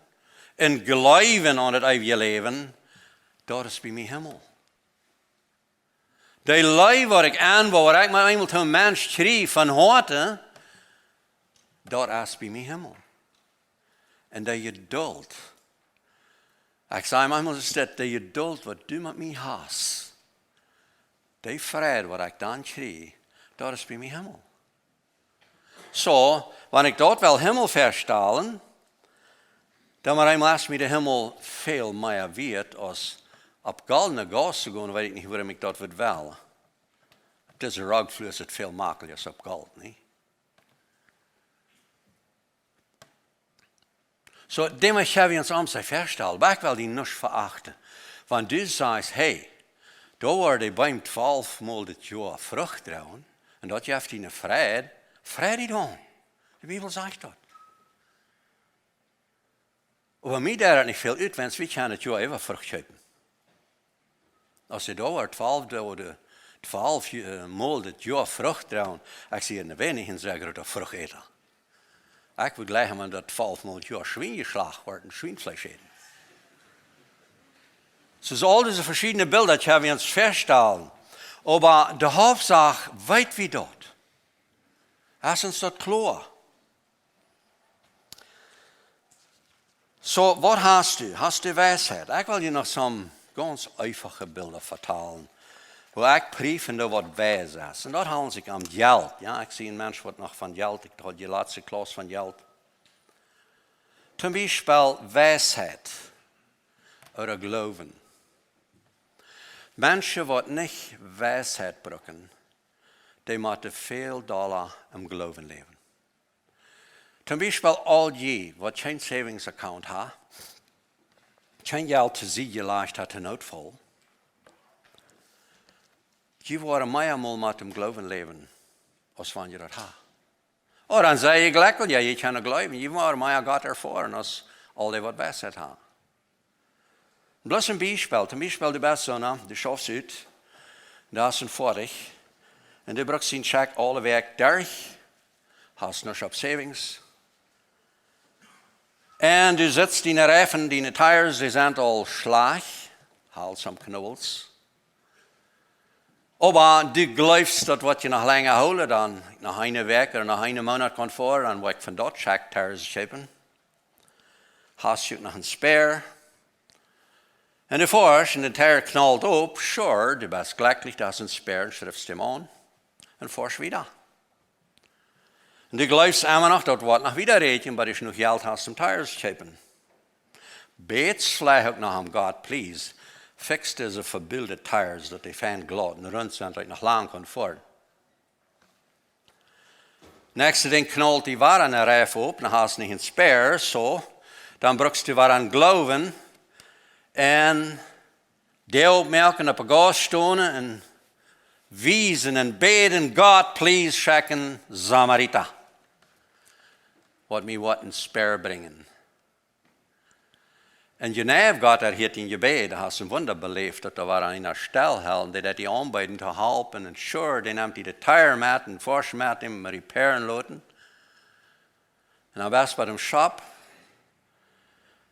un jleewen aun daut eewje Läwen, daut es bie mie Himmel. Dee Leew, waut ekj aun, waut ekj met eemol toom Mensch kjrie von Hoaten, daut es bie mie Himmel. Un dee Jeduld. Ekj saj maunchmol, es daut dee Jeduld, waut du met mie hast. Dee Fräd, waut ekj dan kjrie, daut es bie mie Himmel. Soo, wan ekj daut well Himmel väastalen, dan mau eemol es mie de Himmel väl mea wieet aus opp goldne Gauss to gonen, weet ekj nich, wuarom ekj daut wudd wellen. Dise Rockflua es väl makjlicha aus opp Golt, nich? Soo, däm ekj hab ons aum sikj väastalen, oba ekj well die nich veachten. Wan du sajchst, hey, doa woaren dee Beem twalf mol daut Joa Frucht droagen, un daut jeft die Fräd, frei die dan. De Bibel sajcht daut. Oba mie deit daut nich väl ut, wan wie kjennen daut Joa äwa Frucht kjeepen. Aus dee doa woaren twalf, doa woaren twalf, äh, mol daut Joa Frucht droagen, ekj sie en de weinichsten sea groota Fruchtäta. Ekj wudd jlikj, wan daut twalf mol daut Joa Schwien jeschlacht woat un Schwienfleesch äten. Soo aus aul dise veschiedne Bilda, ekj hab ons väastalen. Oba de Hauptsach weet wie daut. Es ons daut kloa? Soo, waut hast du? Hast du Weisheit? Ekj well die noch some gaunz eefache Bilda vetalen, woo ekj priew, woo waut weis es. Un daut haundelt sikj om Jelt. Jo, ekj sie een Mensch, waut noch von Jelt, ekj haud de latste Klauss von Jelt. Toom Biespel Weisheit ooda Gloowen. Menschen, waut nich Weisheit brucken, dee motten väl dolla em Gloowen läwen. Toom Biespel aul jie, waut kjeen Savings Account haben, kjeen Jelt to Sied jelajcht haben to Nootfaulen. Jie woaren mea mol met däm Gloowen läwen, aus wan jie daut haben. Oh, dan sie jie jlikj, jo, jie kjennen gloowen, jie woaren mea Gott erfoaren, aus aul dee, waut Weisheit haben. Bloos een Biespel. Toom Biespel, du best soo, nä, du schaufst ut. Daut es een Foatich. Un du brukst dän Check aule Wäakj derch. Hast nuscht opp Savings. Un du sitst en de Reifen, diene Tires, dee sent aul schlajcht. Hast some Knobbels. Oba du jleefst, daut woat die noch lenja hoolen, dan noch eene Wäakj ooda noch een Moonat kaun foaren, dan woa ekj von daut Check Tires kjeepen. Hast du noch een Spare? Un du foascht, un de Tire knalt opp, sure, du best jlekjlich, daut es een Spare, un schriffst däm aun. Un foascht wieda. Un du jleefst emma noch, daut woat noch wieda räakjnen, oba du nich Jelt hast, om Tires to kjeepen. Bätst veleicht uk noch aun Gott, please, fix dise vebulde Tires, daut dee fein glaut un runt sent, daut ekj noch lang kaun foaren. Näakjste Dinkj, knalt die wada een Reif opp, dan hast nich een Spare, soo, dan brukst du wada aun Gloowen un die oppmoaken, opp de Gauss stonen un wiesen un bäden: "God, please, schekj een Samarita, waut mie woat een Spare brinjen." Un jeneiw Gott erhieet dien Jebäd, hast een Wunda beläft, daut doa wada eena stell hilt, dee daut die aunbeeden to halpen, un sure, dee nemt die de Tire met un foascht met däm repairen loten. Un dan best bie däm Shop,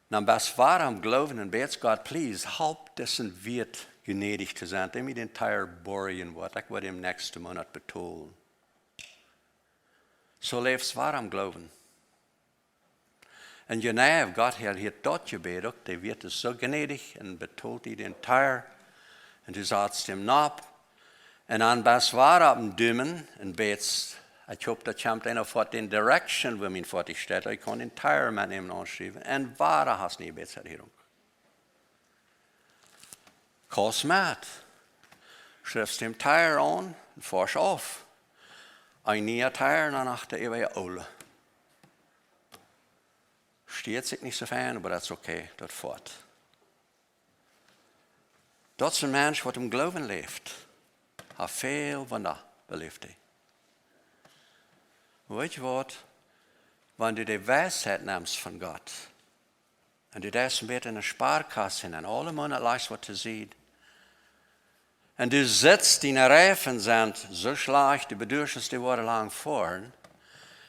dan best wada aum Gloowen un bätst: "God, please, halp disen Wieet jnädich to sennen, dee mie dän Tire borjen woat, ekj woa däm näakjsten Moonat betolen." Soo läfst wada aum Gloowen. Un jeneiw, Gott erhieet daut Jebäd uk, dee Wieet es soo jnädich un betolt die dän Tire. Un du satst däm nopp. Un dan best wada oppem Dumen un bätst: "Ekj hop, daut kjemt eena foat dän Direction, wua mien Foatich steit, ekj kaun dän Tire met nämen aunschruwen." Un wada hast ne Jebädserhierunk. Kaust met. Schriffst däm Tire aun un foascht auf. Een niea Tire, dan achträajen äwa de oole. Stieet sikj nich soo fein, oba daut es okay, daut foat. Daut es een Mensch, waut em Gloowen läft. Haft väl Wunda beläft, hee. Weet jie waut? Wan du de Weisheit nemst von Gott un du deist een bät en de Sparkasse un aule Moonat lajchst waut to Sied, un du sitst, diene Reifen sent soo schlajcht, du beduascht, dee woaren lang foaren,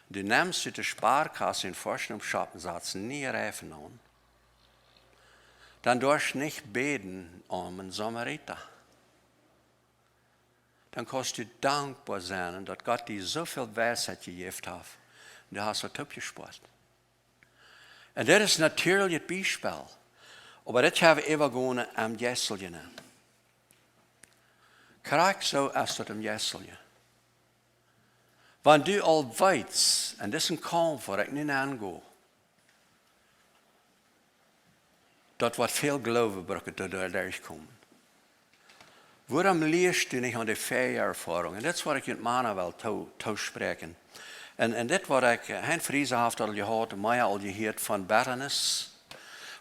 du nemst ut de Sparkasse un foascht em Shop un satst niee Reifen aun, dan doascht nich bäden om een Samarita. Dan kaust du dankboa sennen, daut Gott die soo väl Weisheit jejäft haft. Du hast waut oppjespoat. Un dit es natieelich een Biespel. Oba dit hab wie äwa jegonen em Jeistlichen. Krakjt soo es daut em Jeistlichen. Wan du aul weetst, un dit es een Kaumf, wua ekj nu aungo, daut waut väl Gloowen brukt, doa derchkomen. Wuarom lieescht du nich aun de väaje Erfoarunk? Un dit es waut ekj junt Mana well to-, toospräakjen. Un, un dit waut ekj, eh, Hein Friese haft aul jehaut, mea aul jehieet von bitterness.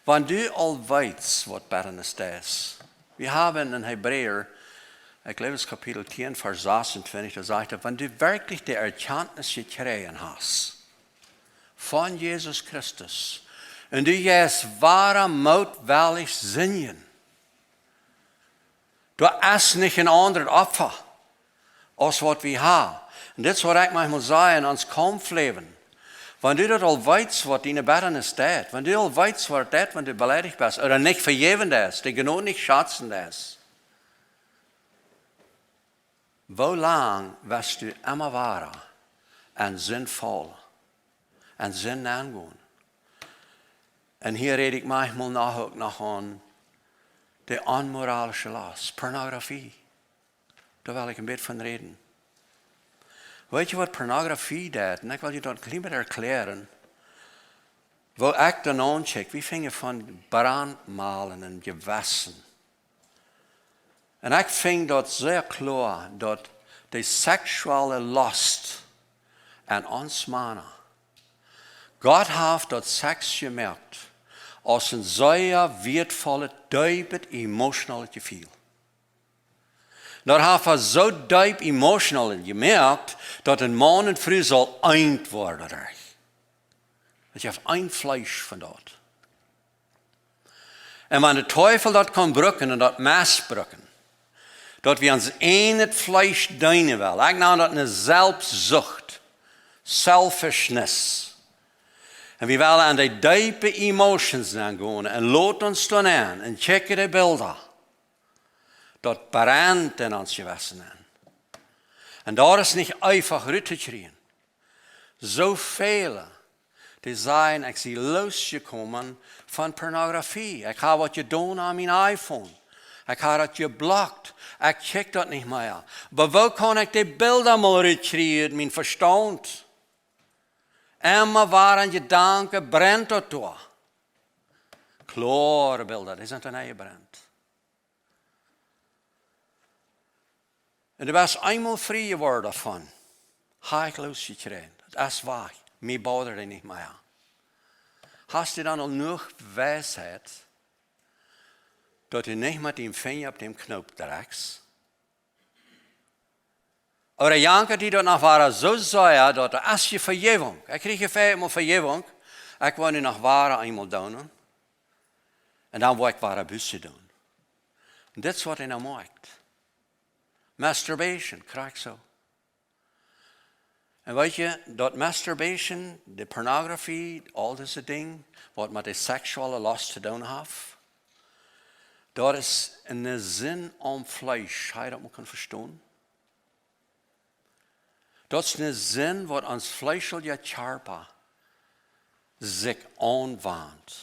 Wan du aul weetst waut bitterness es. Wie haben en Hebräa, ekj jleew, es Kapitel tieen, Varsch sasuntwintich, doa sajcht et: Wan du werkjlich de Erkjantnis jekjräajen hast von Jesus Christus, un du jeist wada mootwellich sindjen, doa es nich een aundret Opfa aus waut wie haben. Un dit es waut ekj maunchmol saj en ons Kaumfläwen. Wan du daut aul weetst, waut diene bitterness deit, wan du aul weetst, waut daut deit, wan du beleidicht best, ooda nich vejäwen deist, de Jnod nich schazen deist, woo lang woascht du emma wada en Sind faulen, en Sind aungonen? Un hia räd ekj maunchmol noch uk noch aun de onmoralische Lost, Pornografie. Doa well ekj een bät von räden. Weetst du, waut Pornografie deit? Un ekj well die daut een kjlien bät erkjläaren. Woo ekj daut auncheck, wie finjen von Brandmalen em Jewessen. Un ekj finj daut sea kloa, daut de seksuelle Lost en ons Mana, Gott haft daut Seks jemoakt aus een sea wieetvollet, deepet, emotionalet Jefeel. Daut haft hee soo deep emotional jemoakt, daut een Maun un Fru saul eent woaren doaderch. Daut jeft een Fleesch von daut. Un wan de Teufel daut kaun brucken un daut mesbrucken, daut wie ons ieejnet Fleesch deenen wellen, ekj nan daut eene Selfstsucht, selfishness. Un wie wellen aun de deepe emotions aungonen un lot ons dan aun un checken de Bilda. Daut brent en ons Jewessen aun. Un daut es nich eefach rut to kjrieen. Soo väle, dee sajen: Ekj sie losjekomen von Pornografie. Ekj hab waut jedonen aun mien iPhone. Ekj hab daut jeblockt. Ekj check daut nich mea. Oba woo kaun ekj de Bilda mol rutkjrieen ut mien Vestaunt? Emma wada en Jedanken brent daut doa. Kloare Bilda, dee sent doa nenjebrent. Un du best eemol frie jeworden doavon. Hab ekj losjekjräajen. Daut es wajch. Mie bothert et nich mea. Hast du dan aul jenuach Weisheit, daut du nich met dän Finja opp dän Knoop drekjst? Ooda jankat die daut noch wada soo sea, daut du es je Vejäwunk. Ekj kjrieech je väl mol Vejäwunk. Ekj woa nu noch wada eemol doonen. Un dan woa ekj wada Buss doonen. Un dit es waut eena moakt. Masturbation, krakjt soo. Un weetst du, daut Masturbation, de Pornografie, aul dise Dinja, waut met de seksuelle Lost to doonen haft, daut es eene Sind aum Fleesch, hast du daut mol kunt vestonen? Daut es eene Sind, waut ons fleeschelja Kjarpa sikj aunwant.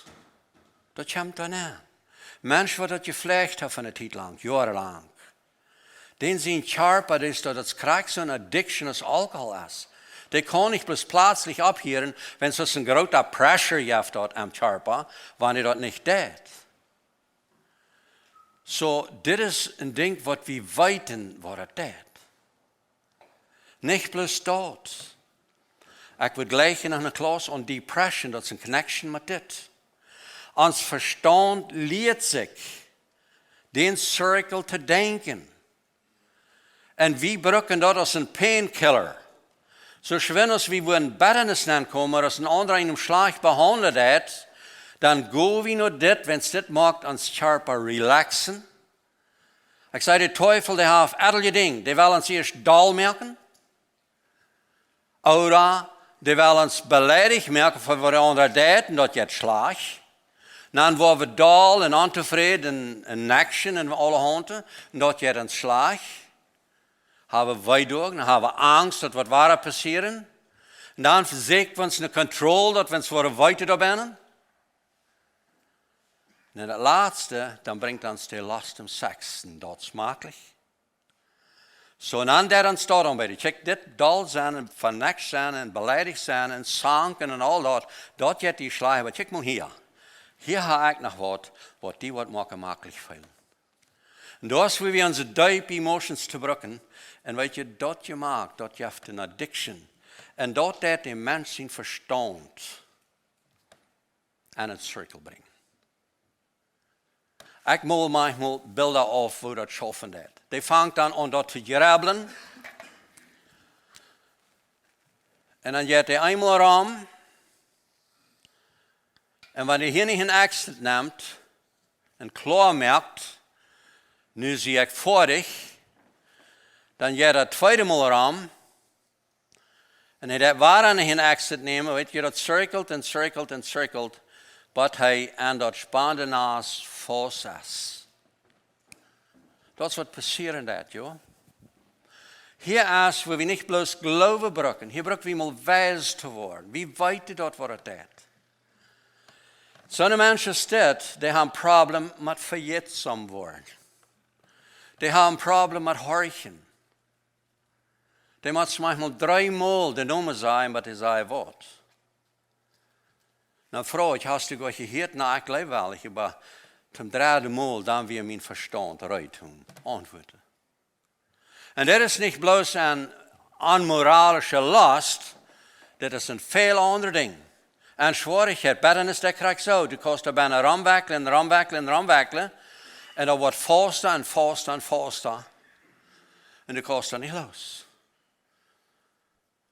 Daut kjemt dan aun. Menschen, waut daut jeflajcht haben fa eene Tiet lang, joarenlang, dän sien Kjarpa, daut es daut, daut krakjt soo eene addiction aus Alkohol es. Dee kaun nich bloos pletslich opphieren, wan et soo een groota pressure jeft doa aum Kjarpa, wan hee daut nich deit. Soo, dit es een Dinkj, waut wie weeten, waut et deit. Nich bloos daut. Ekj wudd jlikj noch eene Klauss aun depression, daut es eene connection met dit. Ons Vestaunt lieet sikj, dän circle to denkjen. Un wie brucken daut aus een painkiller. Soo schwind aus wie wudden Bettanis nenkomen, aus een aundra eenem schlajcht behaundelt haft, dan go wie no dit, wan dit moakt ons Kjarpa relaxen. Ekj saj, de Teufel, dee haft aul dee Dinja, dee well ons ieescht doll moaken, ooda dee well ons beleidicht moaken fa waut de aundra deit, un daut jeit schlajcht. Dan woa wie doll un ontofräd un, un nekjsen un aulahaunt, un daut jeit ons schlajcht. Hab wie Weedoag, dan hab wie Angst, daut woat wada passieren. Un dan vesieekj wie ons eene Kontroll, daut wie ons woaren weeten doa bennen. Un daut latste, dan brinjt ons de Lost em Seks, un daut es schmaklich. Soo, un dan deit ons daut aunbäden. Kjikj, dit doll sennen un vernekjt sennen un beleidicht sennen un zanken un aul daut, daut jeit die schlajcht, oba kjikj mol hia. Hia hab ekj noch waut, waut die woat moaken maklich feelen. Un daut es, woo wie onse deep emotions to brucken. Un weet jie, daut jie moakjen, daut jeft eene addiction. Un daut deit dän Mensch sien Vestaunt aun een Circle brinjen. Ekj mol maunchmol Bilda auf, woo daut schaufen deit. Dee fangt dan aun daut to jreblen. Un dan jeit dee eemol rom. Un wan dee hia nich een Exit nemt un kloa moakt, nu sie ekj foadich, dan jeit daut tweede Mol rom. Un hee deit wada nich een Exit nämen, weet jie, daut circelt un circelt un circelt, bat hee aun daut spannende Naust faust es. Daut es waut passieren deit, jo. Hia es, woo wie nich bloos Gloowen brucken, hia bruck wie mol weis to woaren. Wie weeten daut, waut et deit. Soone Menschen es dit, dee haben een Problem met vejätsom woaren. Dee haben een Problem met horchen. Dee motten maunchmol dree Mol dän Nomen sajen, bat dee sajen waut. Dan froag ekj, hast du goot jehieet? Na, ekj jleew wel, ekj, oba toom dredden Mol, dan wia mien Vestaunt reed toom auntwuaden. Un dit es nich bloos eene onmoralische Lost, dit es en väl aundre Dinja. Eene Schwierichkjeit, Bettanis, daut kjrichst soo, du kaust doa bennen romwakjlen, romwakjlen, romwakjlen. Un daut woat fausta un fausta un fausta. Un du kaust doa nich loos.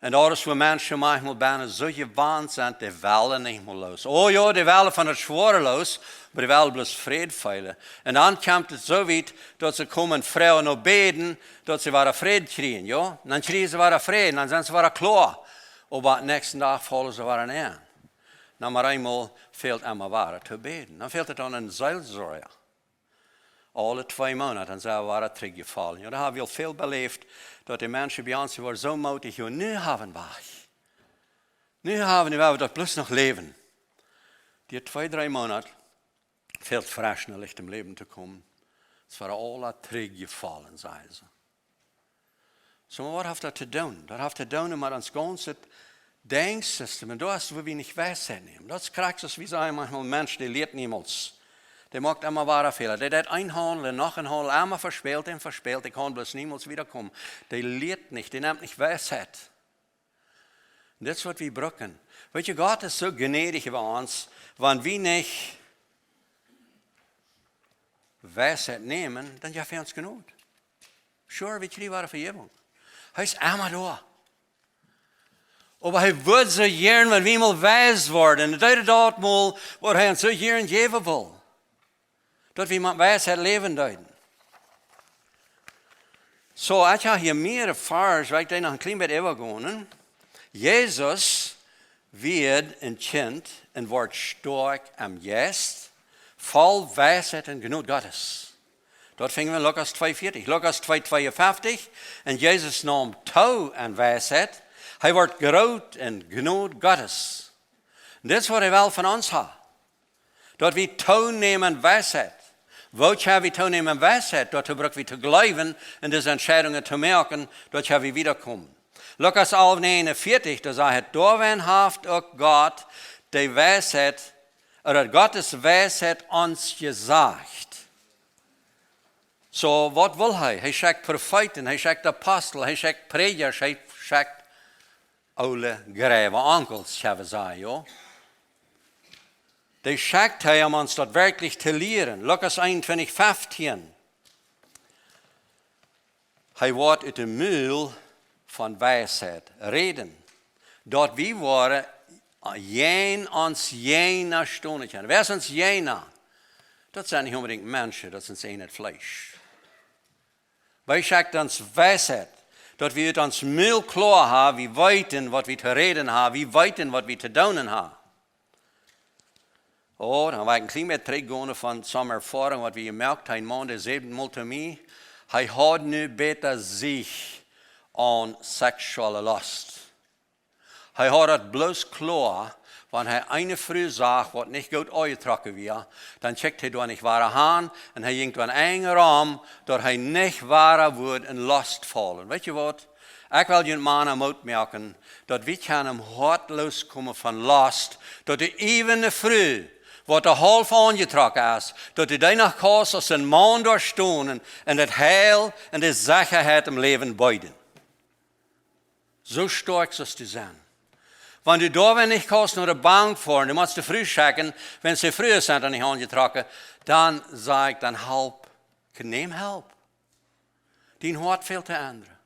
Un daut es, woo Menschen maunchmol bennen soo jewant sent, dee wellen nich mea loos. Oh jo, dee wellen von daut Schwoare loos, oba dee wellen bloos Fräd feelen. Un dan kjemt et soo wiet, daut see komen froagen no bäden, daut see wada Fräd kjrieen, jo? Un dan kjrieen see wada Fräd, un dan sent see wada kloa. Oba dän näakjsten Dach faulen see wada nenn. Na, mau eemol fält emma wada to bäden. Dan fält et aun een Seelsorja. Aule twee Moonat, dan sent see wada trigjjefaulen. Jo, doa hab wie aul väl beläft, daut de Menschen bie ons, dee wieren soo mootich, jo, nu haben wie. Nu haben wie, wie daut bloos noch läwen. Dee twee, dree Moonat fält fresch no lichtem Läwen to komen. Et wieren aule trigjjefaulen, sajen see. Soo, oba waut haft daut to doonen? Daut haft to doonen met ons gaunzet Denkjsystem. Un daut es, woo wie nich Weisheit nämen. Daut es krakjt, aus wie sajen maunchmol, Mensch, dee lieet niemols. Dee moakt emma wada Fäla. Dee deit een Haundel, noch een Haundel, emma vespält un vespält. Dee kaun bloos niemols wada komen. Dee lieet nich, dee nemt nich Weisheit. Dit es, waut wie brucken. Weet jie, Gott es soo jnädich äwa ons, wan wie nich Weisheit nämen, dan jeft hee ons Jnod. Sure, wie kjrieen wada Vejäwunk. Hee es emma doa. Oba hee wudd soo jieren, wan wie mol weis worden. Un daut es daut mol, waut hee ons soo jieren jäwen well. Daut wie met Weisheit läwen deeden. Soo, ekj hab hia mearere Varsch, waut ekj deed noch een kjlien bät äwagonen. Jesus wort een Kjint un wort stoakj em Jeist, voll Weisheit un Jnod Gottes. Daut finjen wie en Lukas twee veertig. Lukas twee tweeunfeftich, un Jesus neem too en Weisheit, hee wort groot en Jnod Gottes. Un dit es, waut hee well von ons haben. Daut wie toonämen Weisheit. Woo kjenn wie toonämen Weisheit? Daut bruck wie to jleewen un dise Entscheidungen to moaken, daut wie wadakomen. Lukas alf negenunveertig, doa sajcht et: "Doawäajen haft uk Gott de Weisheit, ooda Gottes Weisheit ons jesajcht." Soo, waut well hee? Hee schekjt Profeeten, hee schekjt Apostel, hee schekjt Prädja, hee schekjt oole Greiwaonkels, kjenn wie sajen, jo. Dee schekjt hee, om ons daut werkjlich to lieren. Lukas eenuntwintich feftieen. Hee woat ut de Mul von Weisheit reden, daut wie woaren jäajen ons Jäajna stonen kjennen. Wäa es ons Jäajna? Daut sent nich onbedinjt Menschen, daut es ons eejnet Fleesch. Wie schekjen ons Weisheit, daut wie daut ons Mul kloa haben, wie weeten, waut wie to räden haben, wie weeten, waut wie to doonen haben. Oh, dan woa ekj een kjlien bät trigjgonen von soone Erfoarunk, waut wie jemoakt haben, een Maun, dee säd mol to mie, hee haud nu bäta Sicht aun seksuelle Lost. Hee haud daut bloos kloa, wan hee eene Fru sach, waut nich goot aunjetrocken wia, dan kjikjt hee doa nich wada han un hee jinkj doa en enj rom, daut hee nich wada wudd en Lost faulen. Weet jie waut? Ekj well junt Mana Moot moaken, daut wie kjennen em Hoat loskomen von Lost, daut de äwne Fru, waut doa haulf aunjetrocken es, daut du dee noch kaust aus een Maun doa stonen un daut Heil un de Sechaheit em Läwen beeden. Soo stoakj sust du sennen. Wan du doa wan nich kaust no de Bank foaren, du motst de Fru schekjen, wan de Frues sent doa nich aunjetrocken, dan saj ekj, dan help. Näm Help. Dien Hoat fält to endren.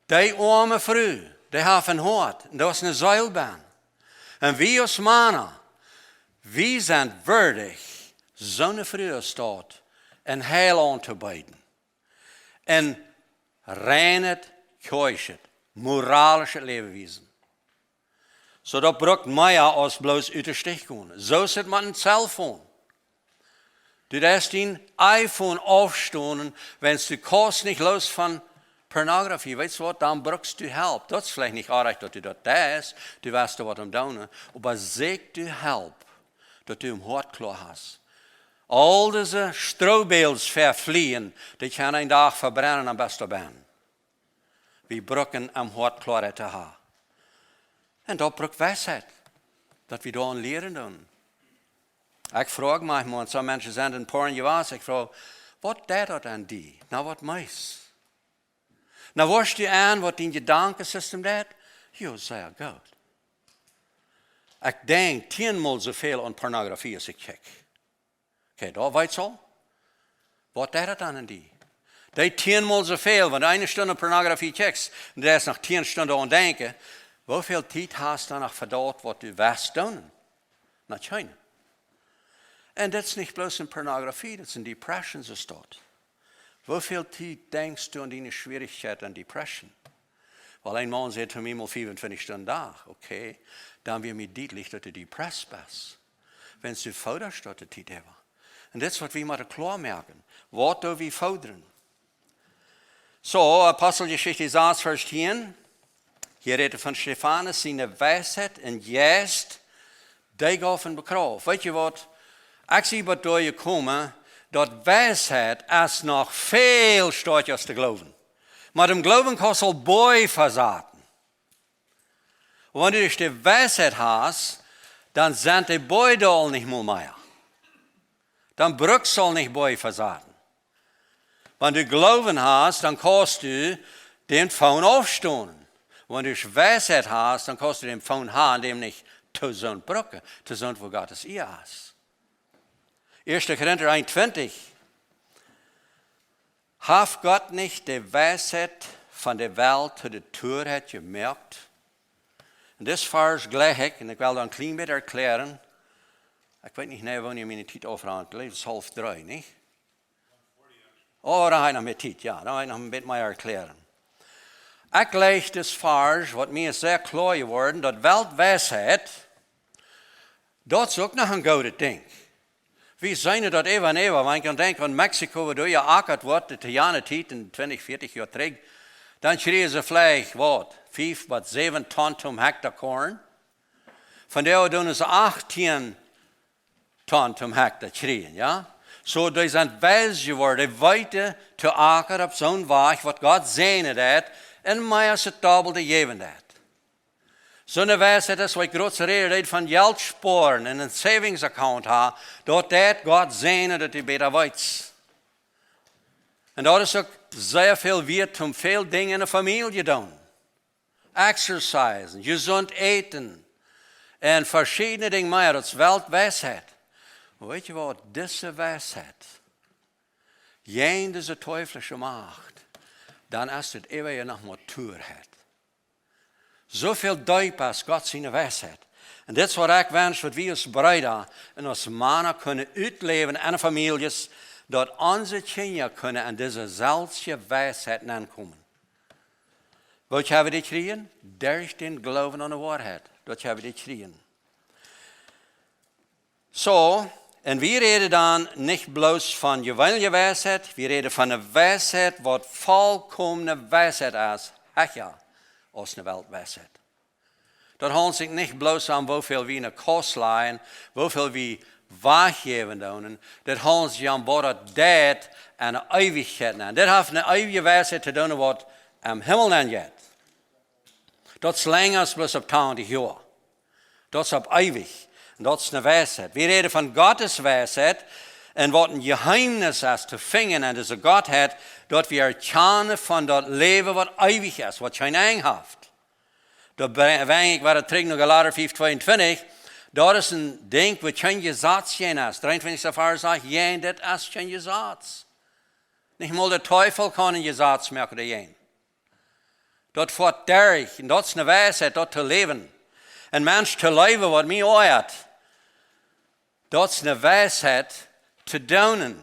Dee oame Fru, dee haft een Hoat, un daut es een Seelbän. Un wie aus Mana, wie sent wieedich, soone Fru aus daut, en Heil auntobeeden. En reinet, kjoischet, moralischet Läwen wiesen. Soo daut brukt mea aus bloos ut de Stich gonen. Soo es et met een Cellphone. Du deist dien iPhone aufstonen, wan du kaust nich loos von Pornografie. Weetst waut, dan brukst du Help. Daut es veleicht nich oajch, daut du daut deist. Du woascht doa waut aun doonen. Oba sieekj du Help, daut du em Hoat kloa hast. Aul dise Stroobäls veflieen, dee kjennen een Dach vebrennen aum besten Bän. Wie brucken em Hoat Kloaheit to haben. Un daut brukt Weisheit, daut wie doa aun lieren doonen. Ekj froag mie, wan soone Menschen sent en Porn jewast, ekj froag, waut deit daut aun die? Na, waut meist? Na, woascht du aun, waut dien Jedankensystem deit? Jo, sea goot. Ekj denkj tieenmol soo väl aun Pornografie aus ekj kjikj. Okay, daut weetst du aul. Waut deit daut dan aun die? Dee tieenmol soo väl, wan du eene Stund Pornografie kjikjst, un du deist noch tieen Stunden aun denkjen, woo väl Tiet hast du noch fa daut, waut du west doonen? Na, kjeene. Un dit es nich bloos en Pornografie, dit es en Depression, soo es daut. Woo väl Tiet denkjst du aun diene Schwierichkjeit un Depression? Well, een Maun säd to mie mol fiefuntwintich Stunden Dach. Okay, dan woat mie dietlich, daut du depressed best. Wan du fodrascht, daut de Tiet äwa. Un dit es waut wie motten kloa moaken. Waut doo wie fodren? Soo, Aposteljeschicht sas, Varsch tieen. Hia rät et von Stefanus, siene Weisheit un Jeist, dee gauf am Krauft. Weetst du waut? Ekj sie bat doa jekomen, daut Weisheit es noch väl stoakja aus de Gloowen. Oba dän Gloowen kaust du aul Boaj vesaten. Wan du de Weisheit hast, dan sent de Boaj doa aul nich mea. Dan brukst du aul nich Boaj vesaten. Wan du Gloowen hast, dan kaust du dän Foon aufstonen. Wan du Weisheit hast, dan kaust du dän Foon haben, dän nich to soont brucken, to soont, wua Gott siene Ea es. Ieeschte Korinta eent twintich. Haft Gott nich de Weisheit von de Welt to de Torheit jemoakt? Un dit Varsch jlikj ekj, un ekj well daut een kjlien bät erkjlären. Ekj weet nich, nä, wanea miene Tiet aufrant. Ekj jleew, et es haulf dree, nich? Oh, dan hab ekj noch mea Tiet, jo. Dan hab ekj noch een bät mea erkjlären. Ekj jleew dit Varsch, waut mie es sea kloa jeworden, daut Weltweisheit, daut es uk noch een goodet Dinkj. Wie seenen daut äwa un äwa, wan ekj aun denkj aun Mexiko, wua doa jeakat woat, de Tejana Tiet en twintich, vieetich Joa trigj, dan kjrieejen see veleicht, waut, fief bat säwen Ton toom Hekta Korn. Vondoag doonen see achtieen Ton toom Hekta kjrieen, jo? Soo, dee sent weis jeworden, dee weeten to akren opp soon Wajch, waut Gott säajnen deit, un mea aus daut Dobbelt jäwen deit. Soone Weisheit es, waut ekj groot räden deed von Jelt spoaren un een Savings Account haben, daut deit Gott säajnen, daut du bäta weetst. Un daut es uk sea väl wieet, om väl Dinja en de Famielje doonen. Exercisen, jesunt äten un veschiedne Dinja mea, daut es Weltweisheit. Oba weetst du waut, dise Weisheit, jäajen dise teuflische Macht, dan es daut äwa je noch mea Torheit. Soo väl deepa es Gott siene Weisheit. Un dit es waut ekj wensch, waut wie aus Breeda un aus Mana kjennen utläwen en Famieljes, daut onse Kjinja kjennen aun dise selwje Weisheit aunkomen. Woo kjenn wie dee kjrieen? Derch dän Gloowen aun de Woarheit. Daut kjenn wie dee kjrieen. Soo, un wie räden dan nich bloos von jeweenelje Weisheit, wie räden von eene Weisheit, waut volkomne Weisheit es, hecha aus de Weltweisheit. Daut haundelt sikj nich bloos om, woo väl wie en de Kos lajen, woo väl wie wajchjäwen doonen. Daut haundelt sikj om, waut daut deit aun de Eewichkjeit aun. Daut haft eene eewje Weisheit to doonen, waut aum Himmel aunjeit. Daut es lenja aus bloos opp twintich Joa. Daut es opp eewich. Un daut es eene Weisheit. Wie räden von Gottes Weisheit un waut een Jeheemnis es to finjen en dise Gottheit, daut wie erkjanen von daut Läwen, waut eewich es, waut kjeen Enj haft. Doa bre-, brinj ekj wada trigj no Galatia fiew tweeuntwintich. Daut es een Dinkj, waut kjeen Jesaz kjennen es. Dreeuntwintich Varsch sajcht, jäajen dit es kjeen Jesaz. Nich mol de Teufel kaun een Jesaz moaken doajäajen. Daut foat derch, un daut es eene Weisheit, daut to läwen. Een Mensch to leewen, waut mie oajat, daut es eene Weisheit to doonen.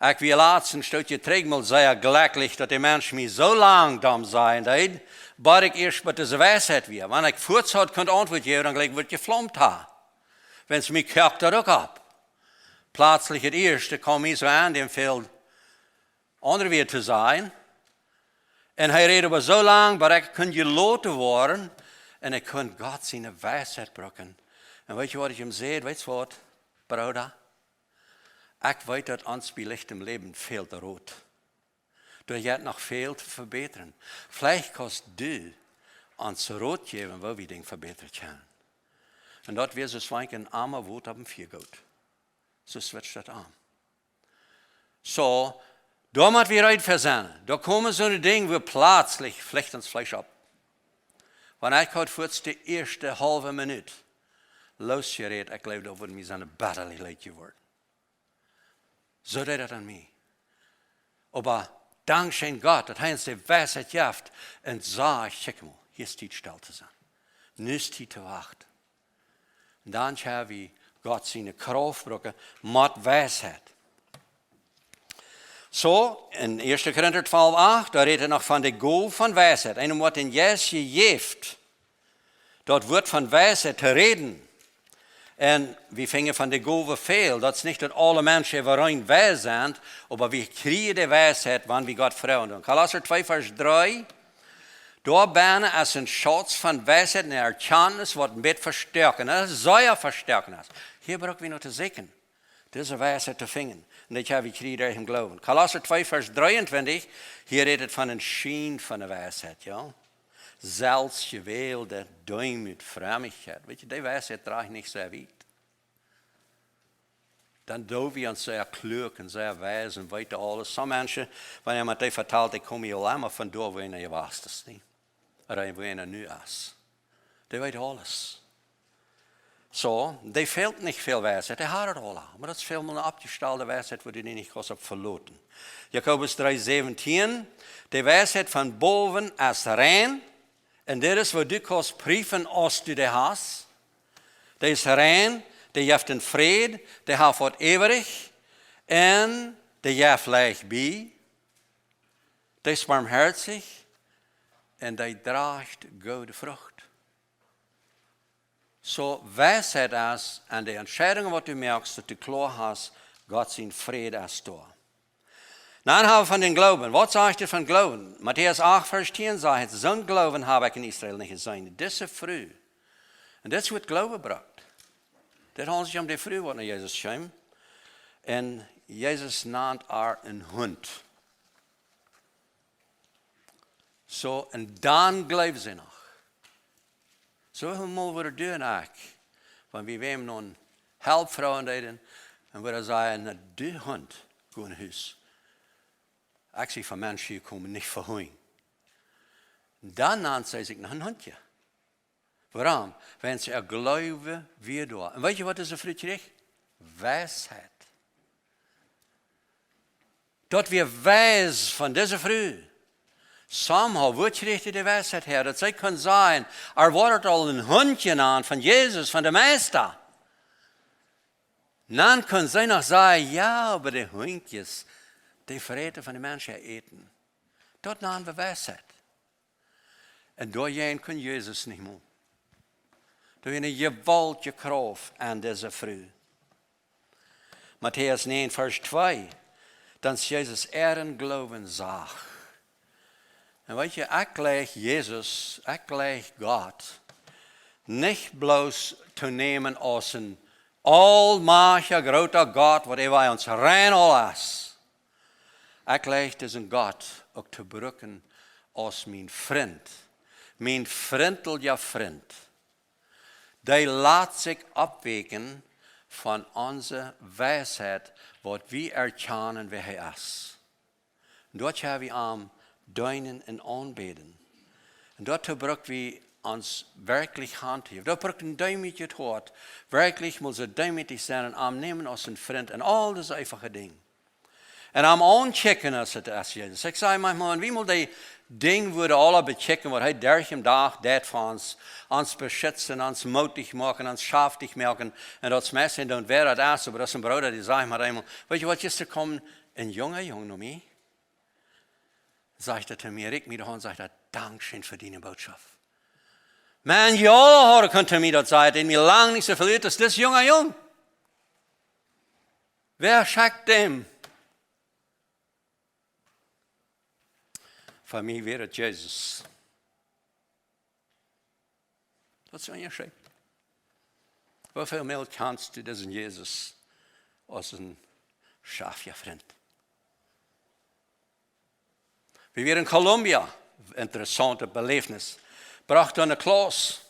Ekj wia latst een Stootje trigj mol sea jlekjlich, daut de Mensch mie soo lang domm sajen deed, bat ekj ieescht bie dise Weisheit wia. Wan ekj fuaz haud kunt Auntwuat jäwen, dan jlikj wudd ekj jeflaumt haben. Wan see mie kjakt daut uk opp. Pletslich daut ieeschte kjeem mie soo aun, däm fäld aundre Wieed to sajen. Un hee räd oba soo lang, bat ekj kunn jeloten woaren. Un ekj kunn Gott siene Weisheit brucken. Un weetst waut ekj am säd? Weetst waut, Brooda? Ekj weet, daut ons bie lichtem Läwen fält Rot. Doa jeit noch väl to vebätren. Veleicht kaust du ons Rot jäwen, woo wie Dinja vebätren kjennen. Un daut wia soo aus wan ekj een Ama Wota opp een Fia goot. Soo switcht daut aun. Soo, doa mott wie reed fa sennen. Doa komen soone Dinja, wua pletslich flicht ons Fleesch opp. Wan ekj haud fuaz de ieeschte haulwe Minut losjerät, ekj jleew, daut wudd mie sennen bitterlich leet jeworden. Soo deed daut aun mie. Oba dankscheen Gott, daut hee ons de Weisheit jeft un sajcht: Kjikj mol, hia es Tiet stell to sennen. Nu es Tiet to wachten. Un dan kjenn wie Gott siene Krauft brucken met Weisheit. Soo, en ieeschte Korinta twalw acht, doa rät hee noch von de Gow von Weisheit. Eenem woat dän Jeist jejäft, daut Wuat von Weisheit to räden. Un wie finjen von de Gowen väl. Daut es nich, daut aule Menschen äwareen weis sent, oba wie kjrieen de Weisheit, wan wie Gott froagen doonen. Kolossa twee Varsch dree. Doa bennen es een Schauz von Weisheit un Erkjantnis, waut een bät vestoaken es, sea vestoaken es. Hia bruck wie noch to sieekjen. Dise Weisheit to finjen. Un daut hab wie jekjräajen derch dän Gloowen. Kolossa twee Varsch dreeuntwintich, hia rät et von een Schien von de Weisheit, jo. Selfstjewälte Deemoot, Fromheit. Weetst, dee Weisheit drajcht nich sea wiet. Dan doo wie ons sea kluak un sea weis un weeten aules. Sommje Menschen, wan eena dee vetalt, ekj kom hia aul emma von doa, wua eena jewast es, nich? Ooda wua eena nu es. Dee weeten aules. Soo, dee fält nich väl Weisheit, dee haben et aula. Oba daut es väl mol eene aufjestalde Weisheit, wua du die nich kaust opp veloten. Jakobus dree säwentieen, de Weisheit von bowen es rein, un dit es, wua du kaust priefen, aus du dee hast. Dee es rein, dee jeft dän Fräd, dee haft waut äwrich, un dee jeft leicht bie, dee es barmhoatich, un dee drajcht goode Frucht. Soo, Weisheit es aun de Entscheidungen, waut du moakst, daut du kloa hast, Gott sien Fräd es doa. Dan haben wie von dän Gloowen. Waut sajcht et von Gloowen? Matäus acht, Varsch tieen sajcht et: Soon Gloowen hab ekj en Israel nich jeseenen. Dise Fru, un dit es, wua Gloowen brukt. Dit haundelt sikj om de Fru, waut no Jesus kjeem. Un Jesus nand äa een Hunt. Soo, un dan jleewd see noch. Soo väl mol woaren dee un ekj, wan wie wäm no Help froagen deeden, un woaren sajen: Na, du Hunt, go no Hus. Ekj sie von Menschen jekomen, nich von Hunj. Dan nand see sikj noch een Huntje. Wuarom? Wiels äa Gloowen wia doa. Un weetst, waut dise Fru kjrieech? Weisheit. Daut wia weis von dise Fru. Somehow, woo kjrieech dee de Weisheit häa, daut see kunn sajen, ea woat aul een Huntje aun von Jesus, von de Meista. Dan kunn see noch sajen, jo, oba de Huntjes, dee fräten von de Menschen äten. Daut nant wie Weisheit. Un doajäajen kunn Jesus nich mol. Doa wia eene jewaultje Krauft aun dise Fru. Matäus näajen, Varsch twee. Dan aus Jesus äaren Gloowen sach. Un weet jie, ekj jleich Jesus, ekj jleich Gott, nich bloos to nämen aus een aulmajchtja, groota Gott, waut äwa ons rein aules. Ekj jleich disen Gott uk to brucken aus mien Frint, mien frintelja Frint. Dee lat sikj aufwäakjen von onse Weisheit, waut wie erkjanen, wäa hee es. Un doa kjenn wie am deenen un aunbäden. Un doa bruck wie ons werkjlich Haunt jäwen. Doa bruck een deemootjet Hoat, werkjlich mol soo deemootich sennen un am nämen aus een Frint un aul dise eefache Dinja. Un am aunkjikjen aus et es, Jesus. Ekj saj maunchmol, wan wie mol dee Dinja wudden aula bekjikjen, waut hee derch dän Dach deed fa ons, ons beschitzen, ons mootich moaken, ons schaftich moaken, un daut meist dan wäa daut es, oba daut es een Brooda, dee sajcht mau eemol, weet jie waut, jistren kjeem een junga Jung no mie, sajcht hee to mie, rikjt mie de Haunt, sajcht hee, dankscheen fa diene Bootschoft. Maun, jo, hee kunn to mie daut sajen, dee mie lang nich soo väl ut aus dis junga Jung. Wäa schekjt dän? Fa mie wia et Jesus. Daut es een Unjascheet. Woo väl mea kjanst du disen Jesus aus een schaftja Frint? Wie wieren en Colombia, interessauntet Beläwnis. Brocht doa eene Klauss.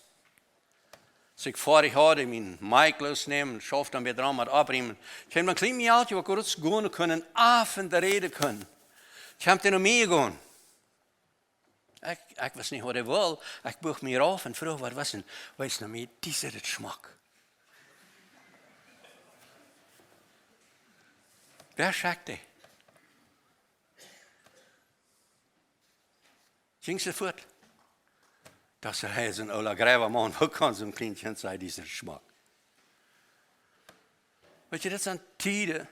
Aus ekj foadich haud, mien Mic loosnämen, schauft dan wada aun met opriemen. Kjeem een kjlien Mejal, waut goot gonen kunn, auf un räden kunn. Kjeem hee no mie gonen. Ekj, ekj wist nich, waut hee wull. Ekj buach mie auf un fruach, waut wia daut? Wiest no mie, dee sitt schmock. Wäa schekjt dee? Jinkj sofort. Daut es een oola Greiwamaun, woo kaun soon kjlien Kjint sennen, dee sitt schmock? Weet jie, daut sent Tieden,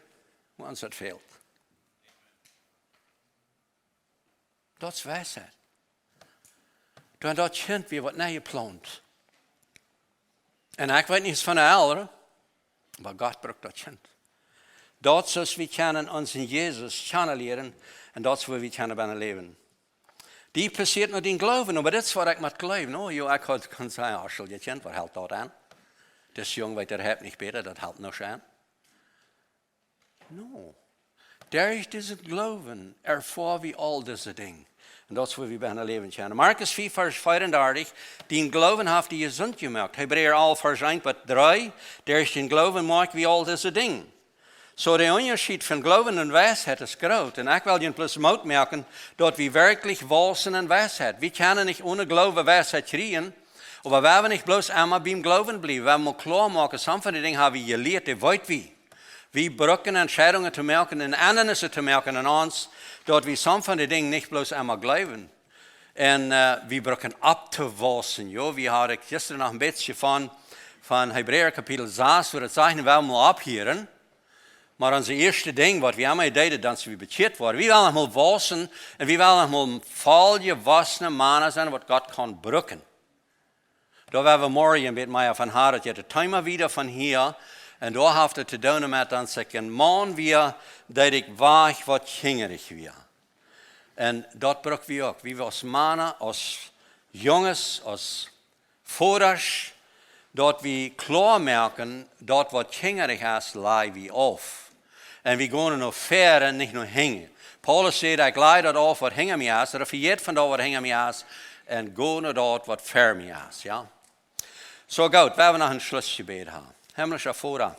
wua ons daut fält. Daut es Weisheit. Dan daut Kjint wia waut nich jeplaunt. Un ekj weet nich von de Elren, oba Gott brukt daut Kjint. Daut es, woo wie kjennen onsen Jesus kjanen lieren un daut es, woo wie kjennen bennen läwen. Dee passieet no dän Gloowen, oba dit es, waut ekj mott jleewen. Oh, jo, ekj haud kunt sajen, oh, schaul je Kjint, waut helt daut aun? Dis Jung weet, dee haft nich bäta, daut helt nuscht aun. No. Derch disen Gloowen erfoa wie aul dise Dinja. Un daut es, woo wie bennen läwen kjennen. Markus vea, Varsch veeaundartich, dien Gloowen haft die jesunt jemoakt. Hebräa alf, Varsch eent bat dree, derch dän Gloowen moak wie aul dise Dinja. Soo, de Unjascheet von Gloowen un Weisheit es groot. Un ekj well junt bloos Moot moaken, daut wie werkjlich wausen en Weisheit. Wie kjennen nich onen Gloowen Weisheit kjrieen, oba wie haben nich bloos emma biem Gloowen bliewen. Wie motten kloa moaken, some von de Dinja hab wie jelieet, dee weet wie. Wie brucken Entscheidungen to moaken un Endrungen to moaken aun ons, daut wie some von de Dinja nich bloos emma jleewen. Un, äh, wie brucken opptowausen. Jo, wie hauden jistren noch een bät von, von Hebräa Kapitel sas, wua daut sajcht, wie motten opphieren. Oba daut ieeschte Dinkj, waut wie emma deeden, dan aus wie bekjieet worden, wie wellen noch mol wausen un wie wellen noch mol volljewossne Mana sennen, waut Gott kaun brucken. Doa woa wie morjen een bät mea von hieren, daut jeit daut Thema wieda von hia. Un doa haft et to doonen met, daut ekj een Maun wia, daut ekj wajch waut jinjarich wia. Un daut bruck wie uk. Wie aus Mana, aus Junges, aus Vodasch, daut wie kloa moaken, daut waut jinjarich es, laj wie auf. Un wie gonen no väaren, nich no hinjen. Paulus sajcht, ekj laj daut auf, waut hinja mie es, ooda vejät von daut, waut hinja mie es, un go no daut, waut ver mie es, jo? Soo goot, wie haben noch een Schlussjebäd haben. Himmlischa Voda,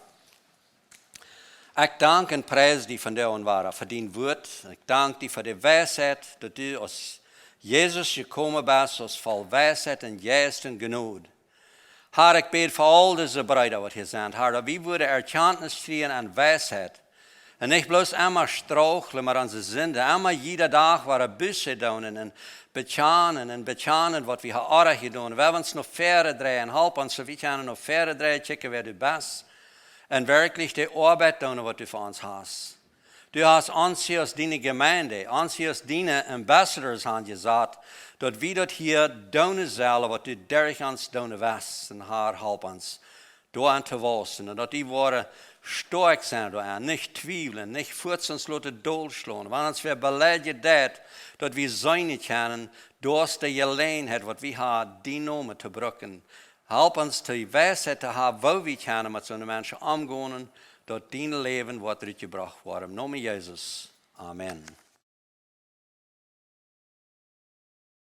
ekj dank un pries die vondoag wada fa dien Wuat. Ekj dank die fa de Weisheit, daut du aus Jesus jekomen best, aus voll Weisheit un Jeist un Jnod. Har, ekj bäd fa aul dise Breeda, waut hia sent. Har, daut wie wudden Erkjantnis kjrieen un Weisheit. Un nich bloos emma strauchlen met onse Sinden, emma jieda Dach woaren Buße doonen un bekjanen un bekjanen waut wie haben jedonen. Wie haben ons no väaren dreien, halp ons, soo wie kjennen no väaren dreien, kjikjen wäa du best. Un werkjlich de Oabeit doonen waut du fa ons hast. Du hast ons hia aus diene Jemeent, ons hia aus diene ambassadors aunjesat, daut wie daut hia doonen sellen waut du derch ons doonen west. Un Herr, halp ons doa aun to wausen. Un daut wie woaren stoakj sennen doa aun, nich twiewlen, nich fuaz ons loten dolschlonen. Wan ons wäa beleidjen deit, daut wie seenen kjennen, daut es de Jeläajenheit waut wie haben, dien Nomen to brucken. Halp ons de Weisheit to haben woo wie kjennen met soone Menschen omgonen, daut dien Läwen woat rutjebrocht woaren. Em Nomen Jesus. Amen.